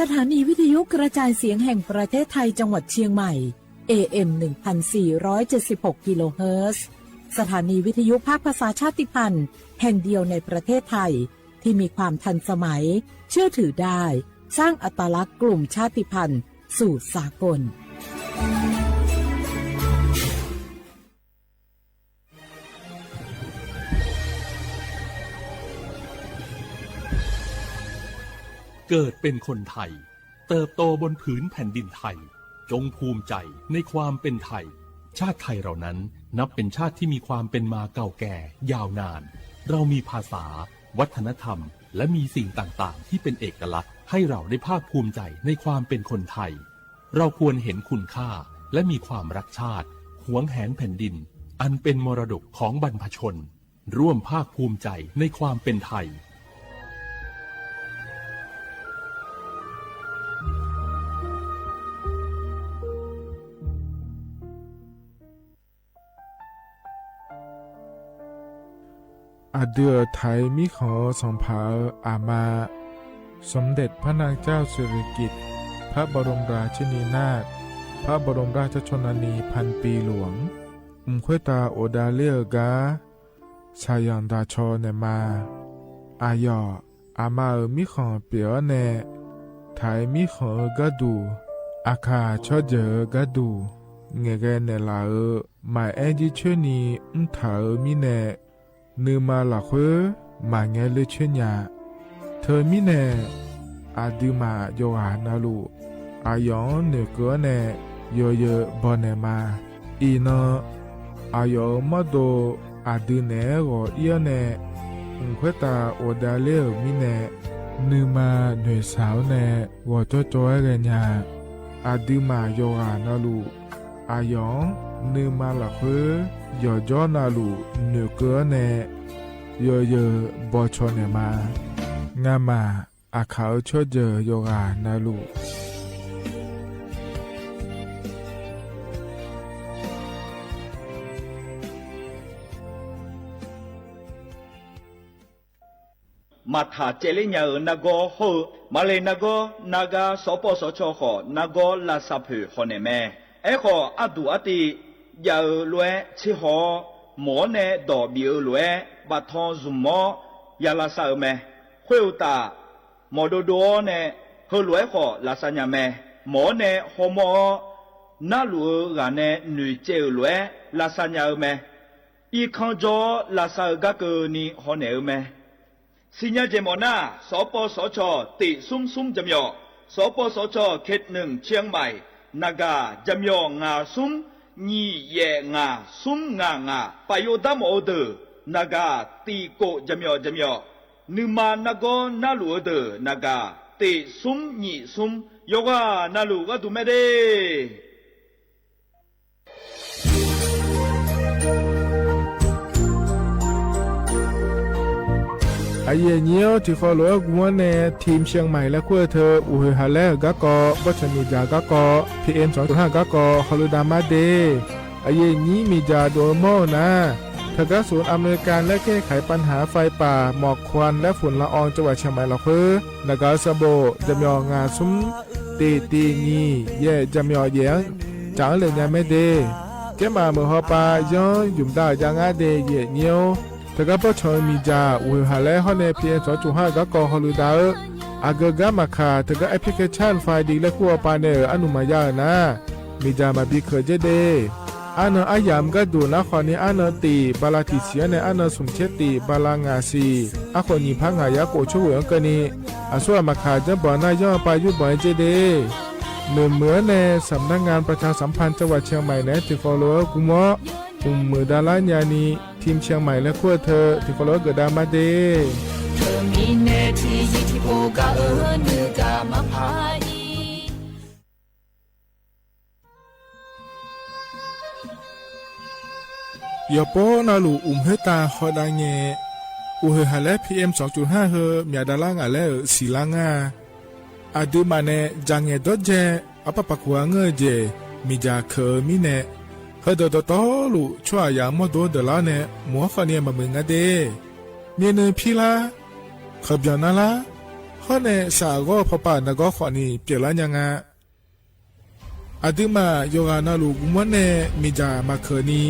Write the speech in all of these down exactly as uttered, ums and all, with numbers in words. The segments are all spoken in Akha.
สถานีวิทยุกระจายเสียงแห่งประเทศไทยจังหวัดเชียงใหม่ เอเอ็ม หนึ่งพันสี่ร้อยเจ็ดสิบหกกิโลเฮิรตซ์ สถานีวิทยุภาคภาษาชาติพันธุ์แห่งเดียวในประเทศไทย ที่มีความทันสมัย เชื่อถือได้ สร้างอัตลักษณ์กลุ่มชาติพันธุ์สู่สากล เกิดเป็นคนไทย เติบโตบนผืนแผ่นดินไทย จงภูมิใจในความเป็นไทย ชาติไทยเรานั้นนับเป็นชาติที่มีความเป็นมาเก่าแก่ยาวนาน เรามีภาษา วัฒนธรรม และมีสิ่งต่างๆ ที่เป็นเอกลักษณ์ ให้เราได้ภาคภูมิใจในความเป็นคนไทย เราควรเห็นคุณค่า และมีความรักชาติ หวงแหนแผ่นดิน อันเป็นมรดกของบรรพชน ร่วมภาคภูมิใจในความเป็นไทย Aqdui-euq Taiq mirkhanq-eu sanqpaq-euq aqma, สมเด็จพระนางเจ้าสิริกิติ์ พระบรมราชินีนาถ พระบรมราชชนนีพันปีหลวง mq khoertav ghofdav ler-eu gar shaqzanq daqcaw naeqma. Aqyawf aqma-euq mirkhanq pyeuf-awr nae, Taiq mirkhanq-eu gharduq, Aqkaq tsawrjeuq-eu gharduq ngaeqghae naeqlaf-euq maqaer jircoer ni mrtaq-euq mirnae, nuima lafkhoer maqngae ler coer nya. Teumirnae, aqduimaf yawqghaq navluf, aqyawf-anr noeqkeuv-awr nae yawzeu bawnaeq ma. Iqnan, aqyawf-euq mawrdo aqdui naeq-aer ghawq ir-awr nae, mq khoertav ghofdav ler-euq mirnae, nuima noeqshaq-awr nae ghawqjawr jawr-aer ghaenya. Aqduimaf yawqghaq navluf, aqyawf-anr nuima lafkhoer yawqjawr navluf noeqkeuv-awr nae yawzeu bawcaw naeqma. Ngamaf Aqkaq-eu tsawrjeuq yawqghaq navluf, maqtaq caevler nya-euq nargawr hawr-eu, maqle nargawr nargar sawqpawv sawqcaw khawf nargawr lavsav poeq hawnaeq mae. Aerkhawf, arduq artiv jav-eu lof-aer tserhaw-awr, mawq-awr nae dawq bif-eu lof-aer baftan zmq-awr ya lavsav-eu mae. Khoeruqtaf, mawq dovdov-awr nae heulof-aer khawf lavsav nya mae. Mawq-awr nae hawmawr-awr, narluf-eu ghaq nae noeqcaev-euq lof-aer lavsav nya-eu mae. Irkanr jawr-awr lavsav-eu gar keuvni hawnaeq-eu mae. Siqnya jeq mawf nar, sawqpawv sawqcawq tiq smr smr jaqmyawf, sawqpawv sawqcawq เขตหนึ่ง เชียงใหม่ naqgaq jaqmyawf ngaq smr nyiq yaef ngaq smr ngaq ngaq, paf yov darmawf-eu deuq naqgaq tiq kof jaqmyawf jaqmyawf, nuima nargawr narluf-eu deuq naqgaq tiq smr nyiq smr, yawqghaq navluf gharduq mae de. Aqyuif aqnyir-awr, tiqkhawf lof-aer gm-awr nae ทีมเชียงใหม่ laer kur-eu teu uqhoeq haq laer-euq garkawv, bawrtsanq miqdzaq garkawv, P M สองจุดห้า garkawv hawluidav mar de. Aqyuif aqnyir miqdzaq dov-eu mawr-eu nar, teugar ศูนย์อำนวยการแก้ไขปัญหาไฟป่า หมอกควันและฝุ่นละออง จังหวัดเชียงใหม่ lafkhoer naqgaq-eu sanqbof jaqmyawf ngaq smr tiq tiq nyiq yaef jaqmyawf yaef-anr caf-anr le nya mae de. Kaermaf meuq hawpav yanr ymq dav-euq jav ngar de. Aqyuif aqnyir-awr, teugar bawrtsanq-eu miqdzaq uqhoeq haq laer hawr nae P M สองจุดห้า garkawv hawluidav-eu, aqgeu gar maqkaq teugar application ไฟดี laer kur hawpav nae-euq arnmq maqya-euq nar, miqdzaq maqbi keuq dzer de. Arnan aryamq gharduq nar khawfni arnan tiq bala tiq siq-anr nae arnan smq tser tiq bala ngaq siq, arkhof nyiq par ngaq yar khof coer ghoeq-anr keuvni, aqsur ghaq maqkaq janrbanq nar yanr-eu pav yurbanq-aer dzer de. Noeqmuiq-anr nae สำนักงานประชาสัมพันธ์จังหวัดเชียงใหม่ naeq-aer tiqkhawf lof-aer gm-awr, mqmuiq davlar nyani ทีมเชียงใหม่ laer kur-eu teu tiqkhawf lof-aer geufdav mar de. Teumirnae tiqzir tiqpov gaq-eu nuigaq maqpar-ir. Yawqpov navluf uqmq khoertav hawdav ngae, uqhoeq haq laer P M สองจุดห้า heu myaq davlar ngaq laer-euq siqlar ngar-a. Aqduimaf nae dzaq ngaeq dawrdzae arpar paq kuq-a ngeur-eu jeq miqdzaq keuq-eu mirnae, heudeuq dawqtawvluf tsawrhaqzaq-anr mawrdo deuq lar-awr nae mq-anr khawfni maqmuiq nga de. Myavnuiv pirlar, khanqbyanq narlar, Par nae shaq ghawr-eu pawpav nargawr khawf ni pyeuflar nya nga. Aqduimaf yawqghaq navluf guvmanr nae miqdzaq maqkeuq ni,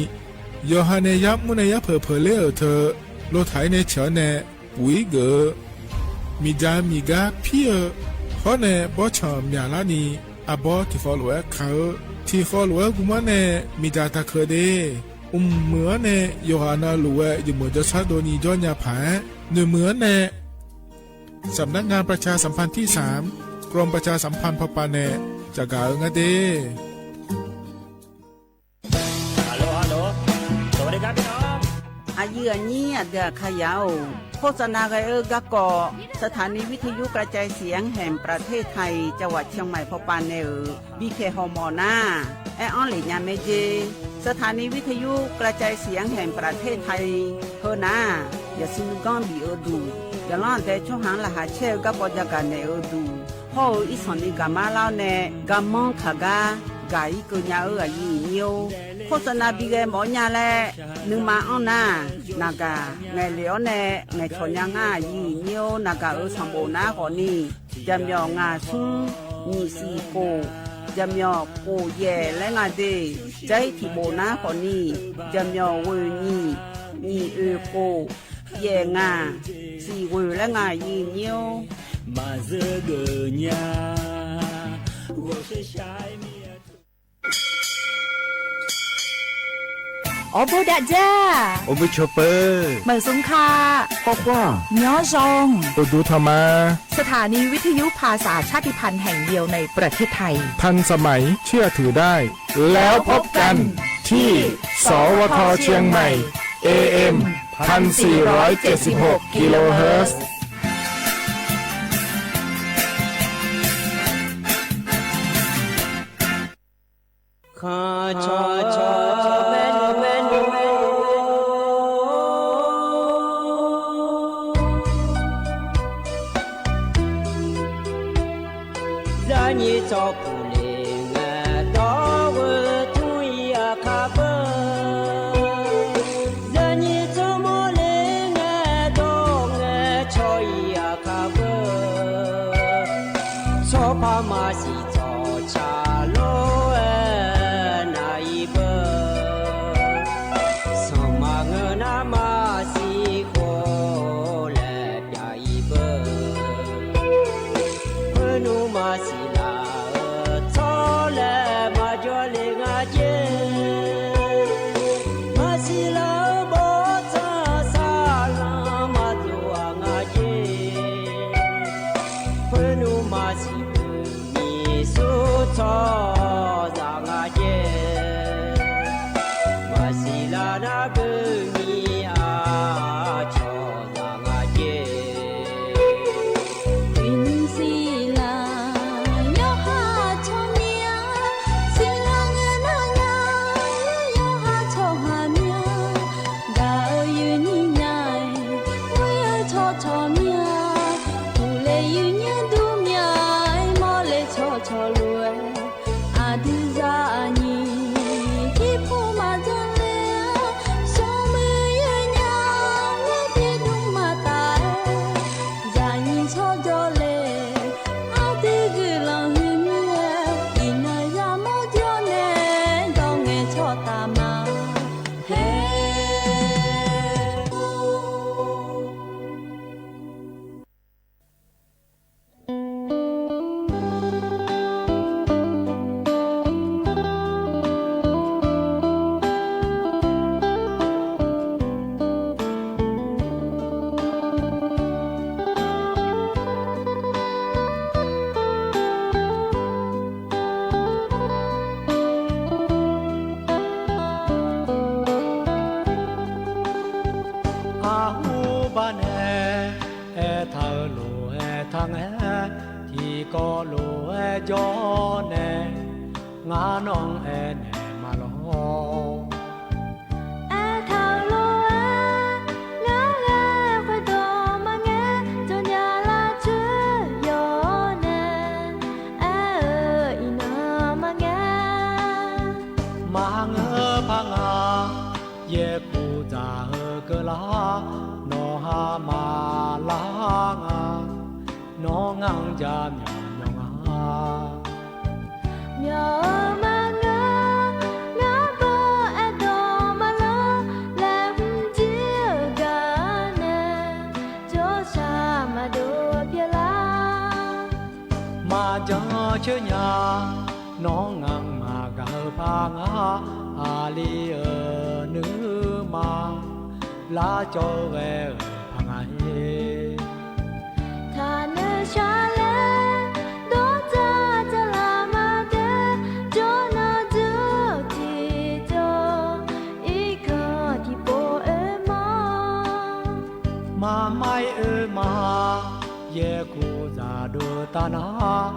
yawqha nae yar mr nae yar peuq peuq ler-euq teu, lotaq-ir nae ceuq-anr nae puq-ir geuf-eu, miqdzaq miqgar pir-eu, hawr nae bawrtsanq myaqlar ni, arbawr tiqkhawf lof-aer ka-eu, tiqkhawf lof-aer guvmanr nae miqdzaq taqkeuq de. Mqmuiq-anr nae yawqghaq navluf-aer jeqmeuq jawrshar dov ni jawr nya paq-aer, noeqmuiq-anr nae สำนักงานประชาสัมพันธ์ที่สาม กรมประชาสัมพันธ์ พป nae caqgaq-eu ngar de. Aqyuif aqnyir aqdui aqkaqyaq-or, โฆษณา ghae-eu garkawv สถานีวิทยุกระจายเสียงแห่งประเทศไทย จังหวัดเชียงใหม่ พป nae-euq bipyaeq hawmawf nar, aer-anr lef nya mae jer. สถานีวิทยุกระจายเสียงแห่งประเทศไทย heu nar, yaqsur nuiganr bif-eu duq, yaqlanr aqdae tsawrhaq-anr laqkhaq caer-eu garkawv jagaq naeq-eu duq, hawr-eu irsanq ni gaqmar lar-awr nae garmanr kaq gar gaq-ir keuv nya-eu aqyuif aqnyir-or, โฆษณา bi ghae mawf-awr nya laer nuima anr nar, naqgaq ngaeqlef-awr nae ngaeqcawq nya ngar aqyuif aqnyir-or, naqgaq-euq sanqbof nar khawf ni, jaqmyawf ngaq smr nyiq siq khof, jaqmyawf khof yaef laer nga de. Jar-ir tiqbof nar khawf ni, jaqmyawf ghoeq nyiq, nyiq oeq khof, yaef ngaq, siq ghoeq laer nga aqyuif aqnyir-or. Maqzeur geuf nya. Awrbof dav dzar. Awrbof cawq peuq. Maqzmq ka. Khawr khawr. Nyanr zaw. Uqduq tanq ma. สถานีวิทยุภาษาชาติพันธุ์แห่งเดียวในประเทศไทย ทันสมัยเชื่อถือได้ แล้วพบกันที่ สวท เชียงใหม่ เอเอ็ม พันสี่ร้อยเจ็ดสิบหก กิโลเฮิรตซ์ Zaqnyiq tsawrpuq le ngae, dawr ghoe tmr-ir aqkar beu. Zaqnyiq tsawrmawr le ngae, dawr ngae cawq-ir aqkar beu. Tsawrpar maqsiq tsawqtsaq lof-aer nav-ir beu. Sanqma ngeur nar maqsiq khof laer pyav-ir beu. Khoernmr maqsiq laf-eu tsawr laer maqjawr le nga jer. Maqsiq laf-eu bawrtsanq saqlanq maqdov-aq nga jer. Khoernmr maqsiq beu nyiq sur tsawrhaqzaq nga jer. Maqsiq laf nar beu nyiq-aq tsawrhaqzaq nga jer. Uiqnymr siqlaq yawqha tsawrmyanr, siqlaq ngae nar nya, yawqha tsawrhaq myanr, gaq-eu yuifnyir nya-aer, ghoer-eu tsawrcawq myanr, uqle yuifnyir dur myanr-aer, mawrle tsawrcawq lof-aer, aqdui zaqnyiq irpov maqdzanr ler-a, smrmuiq yaer nya, ghoer tiqdmr maqtaf-aer, zaqnyiq tsawrjawr le, aqdui guiqlanq huiqmir-aer, iqnan yamawr jawr nae, dawr ngae tsawrtaf ma. Her Arhur bar nae aertaq-euq lof-aer taq ngae, tiqkawv lof-aer jawr nae ngar nawq-anr aernaeq ma lawr. Aertaq-euq lof-aer ngar ghae khoerdawq maqngae, dawqnya lar coer yawq-awr nae aer-eu iqnan maqngae. Maqngeur par nga, yaerkuv dzaq-eu keuvlar nawq ha maqlar nga. Nawr ngar-anr jaqmyawf myanr nga. Myawf-eu maqngeur, ngar baw aerdawq maqlanr, laeqhmq jir-eu gaq-anr nae, jawrshaq maqdov pyeuflar. Maqjan coer nya, nawr ngar maqgaq-eu par ngar, aqli-euq nuima, larcawv-eu ghae-euq par nga-ir. Taqnoeq shar laer, dawrdzaq dzaqlaq maqdae, jawrnan dzeur tiqjawr, irkanq tiqpov oe ma. Maqmae oe ma, yaerkuq zaqdov taf nar,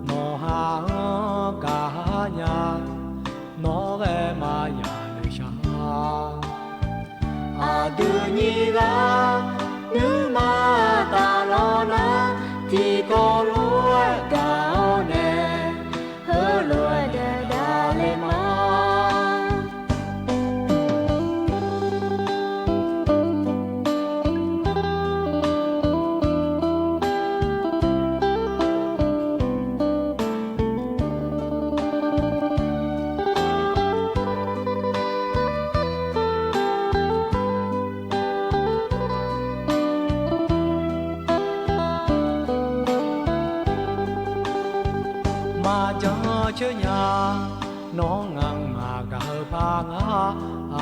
nawqha-anr gaq-ar nya, nawr ghae maqya noeqshaq. Aqdui nyiq ghaq nuima taflawr nar, tiqkawv lof-aer gaq-awr nae, heulof-aer daef davle ma. Maqjan coer nya, nawr ngar maqgaq-eu par ngar,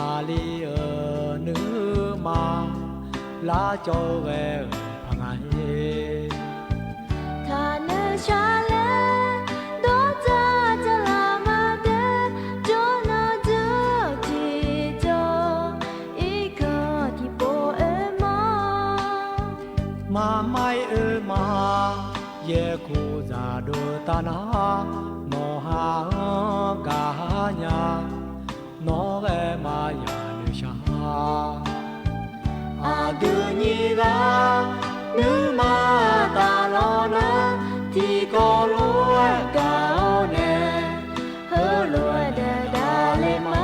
aqli-euq nuima, larcawv-eu ghae-euq par nga-ir. Taqnoeq shar laer, dawrdzaq dzaqlaq maqdae, jawrnan dzeur tiqjawr, irkanq tiqpov oe ma. Maqmae oe ma, yaerkuq zaqdov taf nar, nawqha-anr gaq-ar nya, nawr ghae maqya noeqshaq. Aqdui nyiq ghaq nuima taflawr nar, tiqkawv lof-aer gaq-awr nae, heulof-aer daef davle ma.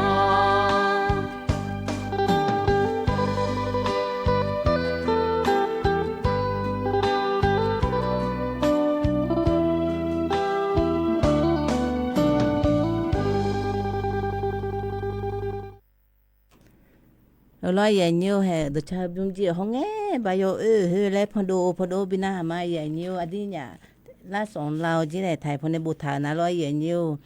Heulof-aer aqyuif aqnyir-or, haeq dawqcar bymr jir-euq hawr ngae ba yawoer-eu khoer laer pandov pandov bi narhaq ma. Aqyuif aqnyir-or, aqdirnyaf lar sanq lar-eu jir nae taq-iq pawnae boftaq-euq nar lor. Aqyuif aqnyir-or,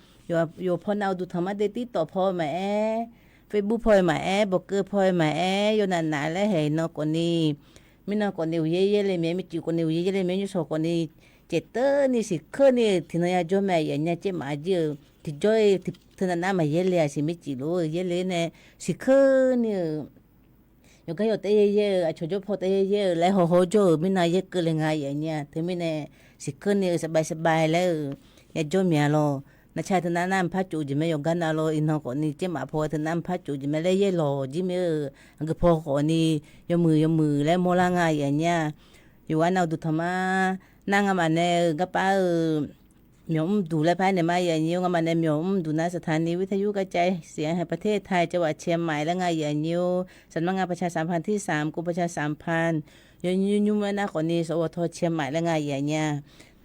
yawqpaw nav-eu duqtanq mar de TikTok paw-eu maqaer, Facebook paw-eu maqaer, bawqkeuv paw-eu maqaer, yawnaf naf laer haeq nan khawfni, mirnan khawfni uqyaer yaerle mae, mircif khawfni uqyaer yaerle mae, nymrshawq khawfni caefteu ni siqkeur ni-euq tiqnan yajawr mae. Aqyuif aqnyir caermaf jir-euq tiqjawr-ir teunav nar maqyaer le-a siq, mircif lof-eu yaerle nae siqkeur ni-euq yawqgar yawq taef yaer yaer-eu, aqcawq jawr paw taef yaer yaer-eu laer hawhaw jawr-euq mirnan yaerkeuv le nga. Aqyuif aqnyir-a teumirnae siqkeur ni-eu saqbae saqbae laer-eu yajawr mya lor. Navtaq teunav nar maqpar tsov jeq mae, yawqgar nav lor. Iqnan khawfni caermaf paw teunav maqpar tsov jeq mae laer yaer lawq jir mir-eu, aqgeu paw khawfni yawmuiq yawmuiq laer mawrlar nga. Aqyuif aqnyir-a, yawqghaq nav-eu duqtanq mar nar ngamaf nae-eu garpar-eu myawq mrduq laer par naeq ma. Aqyuif aqnyir-or, ngamaf nae myawq mrduq nar สถานีวิทยุกระจายเสียงแห่งประเทศไทย จังหวัดเชียงใหม่ laer nga. Aqyuif aqnyir-or, saqnanr nga ประชาสัมพันธ์ที่สาม กรมประชาสัมพันธ์ yawnymr nymr laer nar khawfni สวท. เชียงใหม่ laer nga. Aqyuif aqnyir-a,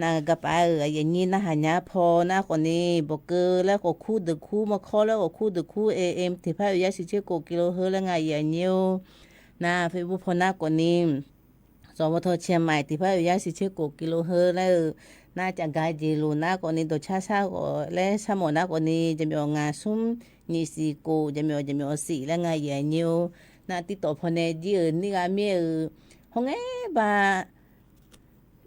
nar garpar-euq aqyuif aqnyir narhaq nya paw nar khawfni bawqkeuv laer khawfkur deuq kur, mawrkawr laer khawfkur deuq kur, AM tiqpar oeq yar siq tser khof กิโลเฮิรตซ์ laer nga. Aqyuif aqnyir-or, nar Facebook paw nar khawfni สวท. เชียงใหม่ tiqpar oeq yar siq tser khof กิโลเฮิรตซ์ laer-eu, nar cafgaq jeq loq nar khawfni dawqcar sar ghawf laer sharmawf nar khawfni jaqmyawf ngaq smr nyiq siq khof jaqmyawf jaqmyawf siq laer nga. Aqyuif aqnyir-or, nar TikTok paw nae jir-euq nir gha mir-euq hawr ngae ba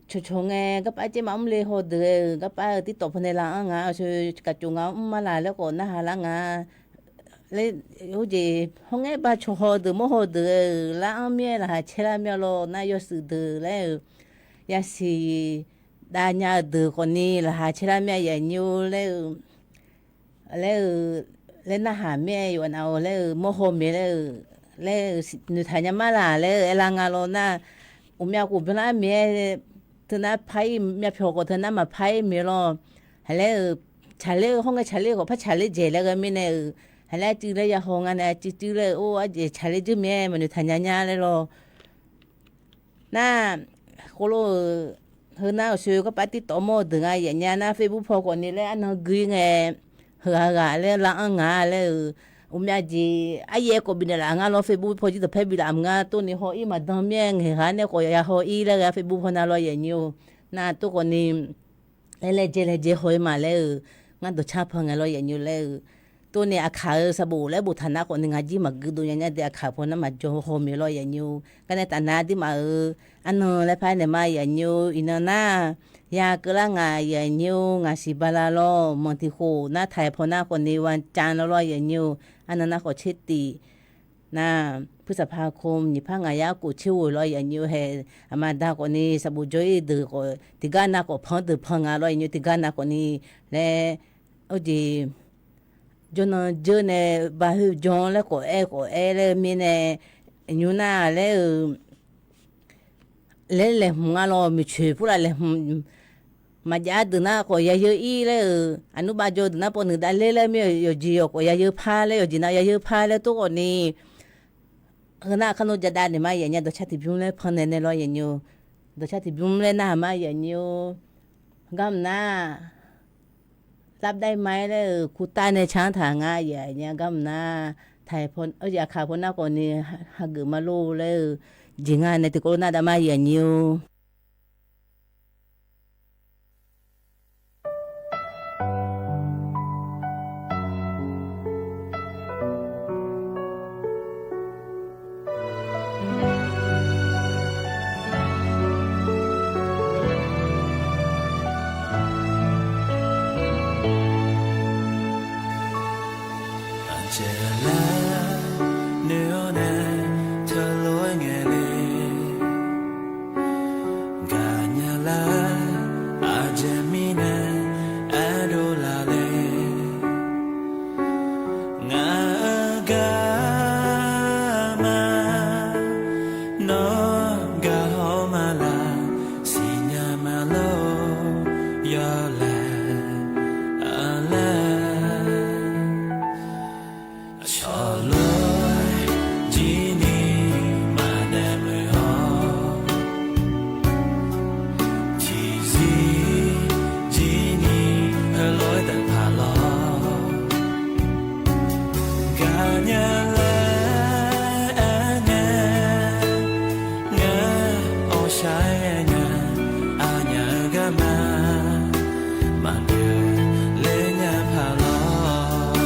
cawqcawq ngae garpar caermaf mrle haw deuq-euq garpar-eu TikTok paw nae la-anr nga, aqcawq kaqcof nga mr mar laq laer khawf narhaq lar nga. Laer, hawr jeq hawr ngae ba cawqhaw deuq mawrhaw deuq-euq lar-anr mir-aer laqkhaq caer lar mir-a lor. Nar yawshuif deuq laer-euq yasiq dav nya-eu deuq khawfni laqkhaq caer lar mir-a. Aqyuif aqnyir-or laer-eu, laer-eu, laer narhaq mir-aer yawqha nav-awq laer-eu mawrhaw maeq laer-eu, laer-eu noeqtaq nya mar laq laer-eu aerlar nga lor. Nar uqmyav khof byanlar maeq-aer, teunar par-ir myavpyawq khawf teunar maqpar-ir maeq lor. Haq laer-eu, tsaqler-eu hawr ngae tsaqler khawf par tsaqler dzaeq laer ghae mirnae-euq, haq laer arcuiv laer yahaw nga nae arcuiv cuiv laer-eu, or, arjeq tsaqler dzeur maeq-aer maqnoeqtaq nya nya laer lor. Nar, khoerlof-euq Heu nar-euq soe garpav tirtawv mawr-eu deuq nga yaf nya nar, Facebook paw khawf ni laer arnan gui ngae, heughaq ghaq laer lav-anr nga laer-euq, uqmyav jeq aryaev khawf bifnaeq laf nga lawr, Facebook paw jir deuq paer biflaf mq nga, tov ni haw-ir maqdan mir-aer ngaeq ghaq nae khawf ya haw-ir laer ghae-a, Facebook paw nav lawr yaf nyi-or. Nar tov khawf ni laer laejae laejae haw-ir ma laer-euq, ngar dawqcar pan ngae lawr yaf nyi-or laer-euq. Tov ni aqkaq-euq sanqbof laer boftaq nar khawf ni ngaq jir maqgui dov nya nya de, aqkaq paw nar maqjawr haw maeq lawr yaf nyi-or. Garnae taf nar dirmaf-euq arnan laer par naeq ma yaf nyi-or. Iqnan nar ya keuvlar ngaq yaf nyi-or, ngaq siq bala lawr manq tiq khof nar taiq paw nar khawf ni วันจันทร์ lawr lawr yaf nyi-or. Arnan nar khawf tser tif nar, puirsaq par khof nyiq par ngaq yar khof tser ghoeq lawr yaf nyi-or. Hae, aqma da khawf ni sanqbof jawr-ir deuq khawf tiqgar nav khawf pan deuq pan nga lawr yaf nyi-or, tiqgar nav khawf ni laer, aqjeq jawrnan jeur nae ba khoer jan laer khawf aer khawf aer laer mirnae, nymr nar laer-euq laer laeqhmq nga lawr, miqcoeq purlaf laeqhmq maqjav deuq nar khawf ya yeu-ir laer-euq, aqnmr bav jawr deuq nar pawv nuiq dav ler laer mir-a, yawqjeq yawq khawf ya yeu par laer, yawqjeq nav ya yeu par laer tov khawf ni, heu nar kar nmr jadav naeq ma yaf nya, dawqcar tiqbymr laer pan naeq nae lawr yaf nyi-or. Dawqcar tiqbymr laer nar-aq ma yaf nyi-or. Garmq nar รับได้ไหม laer-euq kurtav nae canr taq nga yaf nya. Garmq nar taiq paw, aqkaq paw nar khawf ni hageuf ma lor laer-euq jeq nga nae tiqkawv lof nar dav ma yaf nyi-or. Aqjeq laer noeq-awr nae teulof-aer ngaeq le. Gaqnya lar aqjeq mirnae aerdov laf le. Ngaq-euq garma nawr gaq haw ma laf, siqnya ma lor yawlaeq-a laer. Cawqlof-aer jir ni maqdaef muiq-awr, tiqzir jir ni heulof-aer daef paq lawr. Gaqnya laer aernaeq ngae, awqshaq-aer aernaeq aqnyaf-eu garma maqpyeuf ler nya paq lawr.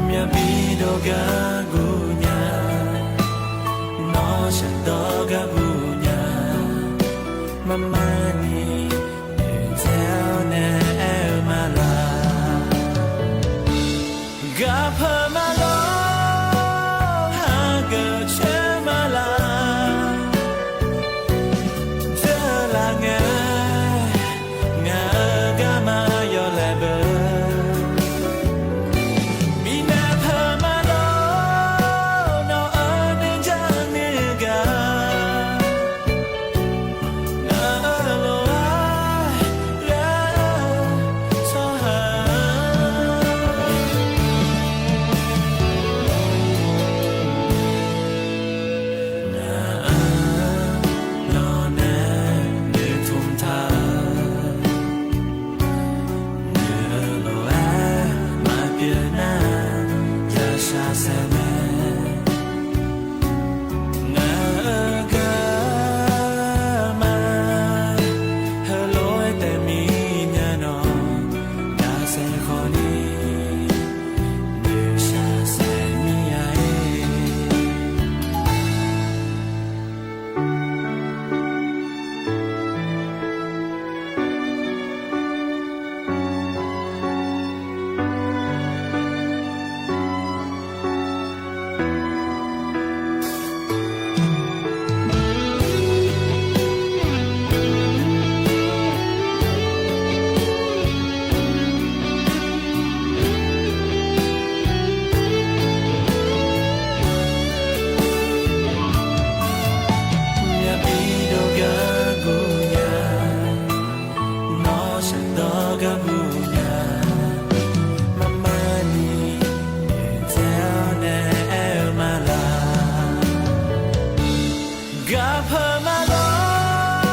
Myavbi dov gar guv nya, nawr shaqdawr gar guv nya, marmar ni noeqtsaev-awr nae aer-eu ma laq. Gaqpeuq ma lawr, hageuf caer ma laq. Dzeurlaf ngae, ngaq-euq garma yawlaeq beu. Binaeq peuq ma lawr, nawq-euq nuijar nuigaq. Ngaq-euq lof-aer lar-eu tsawrhaq, ngaq-anr nawq nae noeqtmq taq-eu, noeq-eu lof-aer maqpyeuf nar, yashaq saeq mae. Ngaq-euq garma heulof-aer taef mir nya nawq, dasaeq khawf ni noeqshaq saeq mir-a ir. Myavbi dov gar guv nya, nawr shaqdawr gar guv nya, marmar ni noeqtsaev-awr nae aer-eu ma laq. Gaqpeuq ma lawr,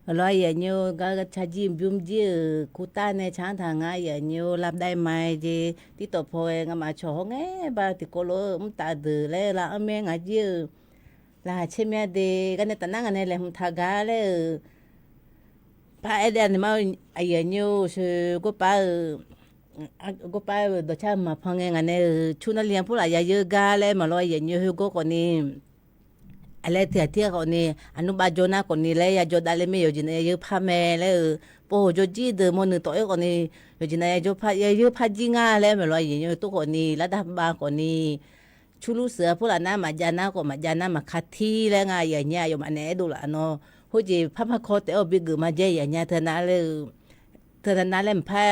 Aqlawr aqyuif aqnyir-or, gar carjir bymr jir-euq kurtav nae car-anr taq nga, aqyuif aqnyir-or, lavdaef ma-aer jeq tirtawf paw-aer ngamaf cawq hawr ngae ba tiqkawv lof-eu mrtav deuq laer lav anr mae ngaq jir-euq laqkhaq caer mya de. Garnae tafnar ngaq nae laeqhmq taq gar laer-euq par aer dav naeq ma. Aqyuif aqnyir-or, sheu gawrpav-eu gawrpav-eu dawqcar-eu maqpan ngae ngaq nae-euq cur narli-anr purlaf ya yeur gar laer maqlawr, aqyuif aqnyir khoergawr khawfni aqlaer tiq ghaq tir-a khawfni aqnur bav jawr nar khawfni laer ya jawr dav laer mae. Yawqjeq nav ya yeur par mae laer-euq pov hawq jawr jir deuq mawrnuiq tawf-aer khawfni yawqjeq nav ya jawr par ya yeur par jir nga laer maqlawr, aqyuif aqnyir-or, tov khawfni lavdav bav khawfni curlur seuq-a purlaf nar maqjav nar khawf maqjav nar maqka tir laer nga, aqyuif aqnyir aqyawfmaf nae aerdov laf nawr khoerjeq par par kaw taef-awr bigeuf ma jae, aqyuif aqnyir teunav laer-eu teunav nav laer mqpar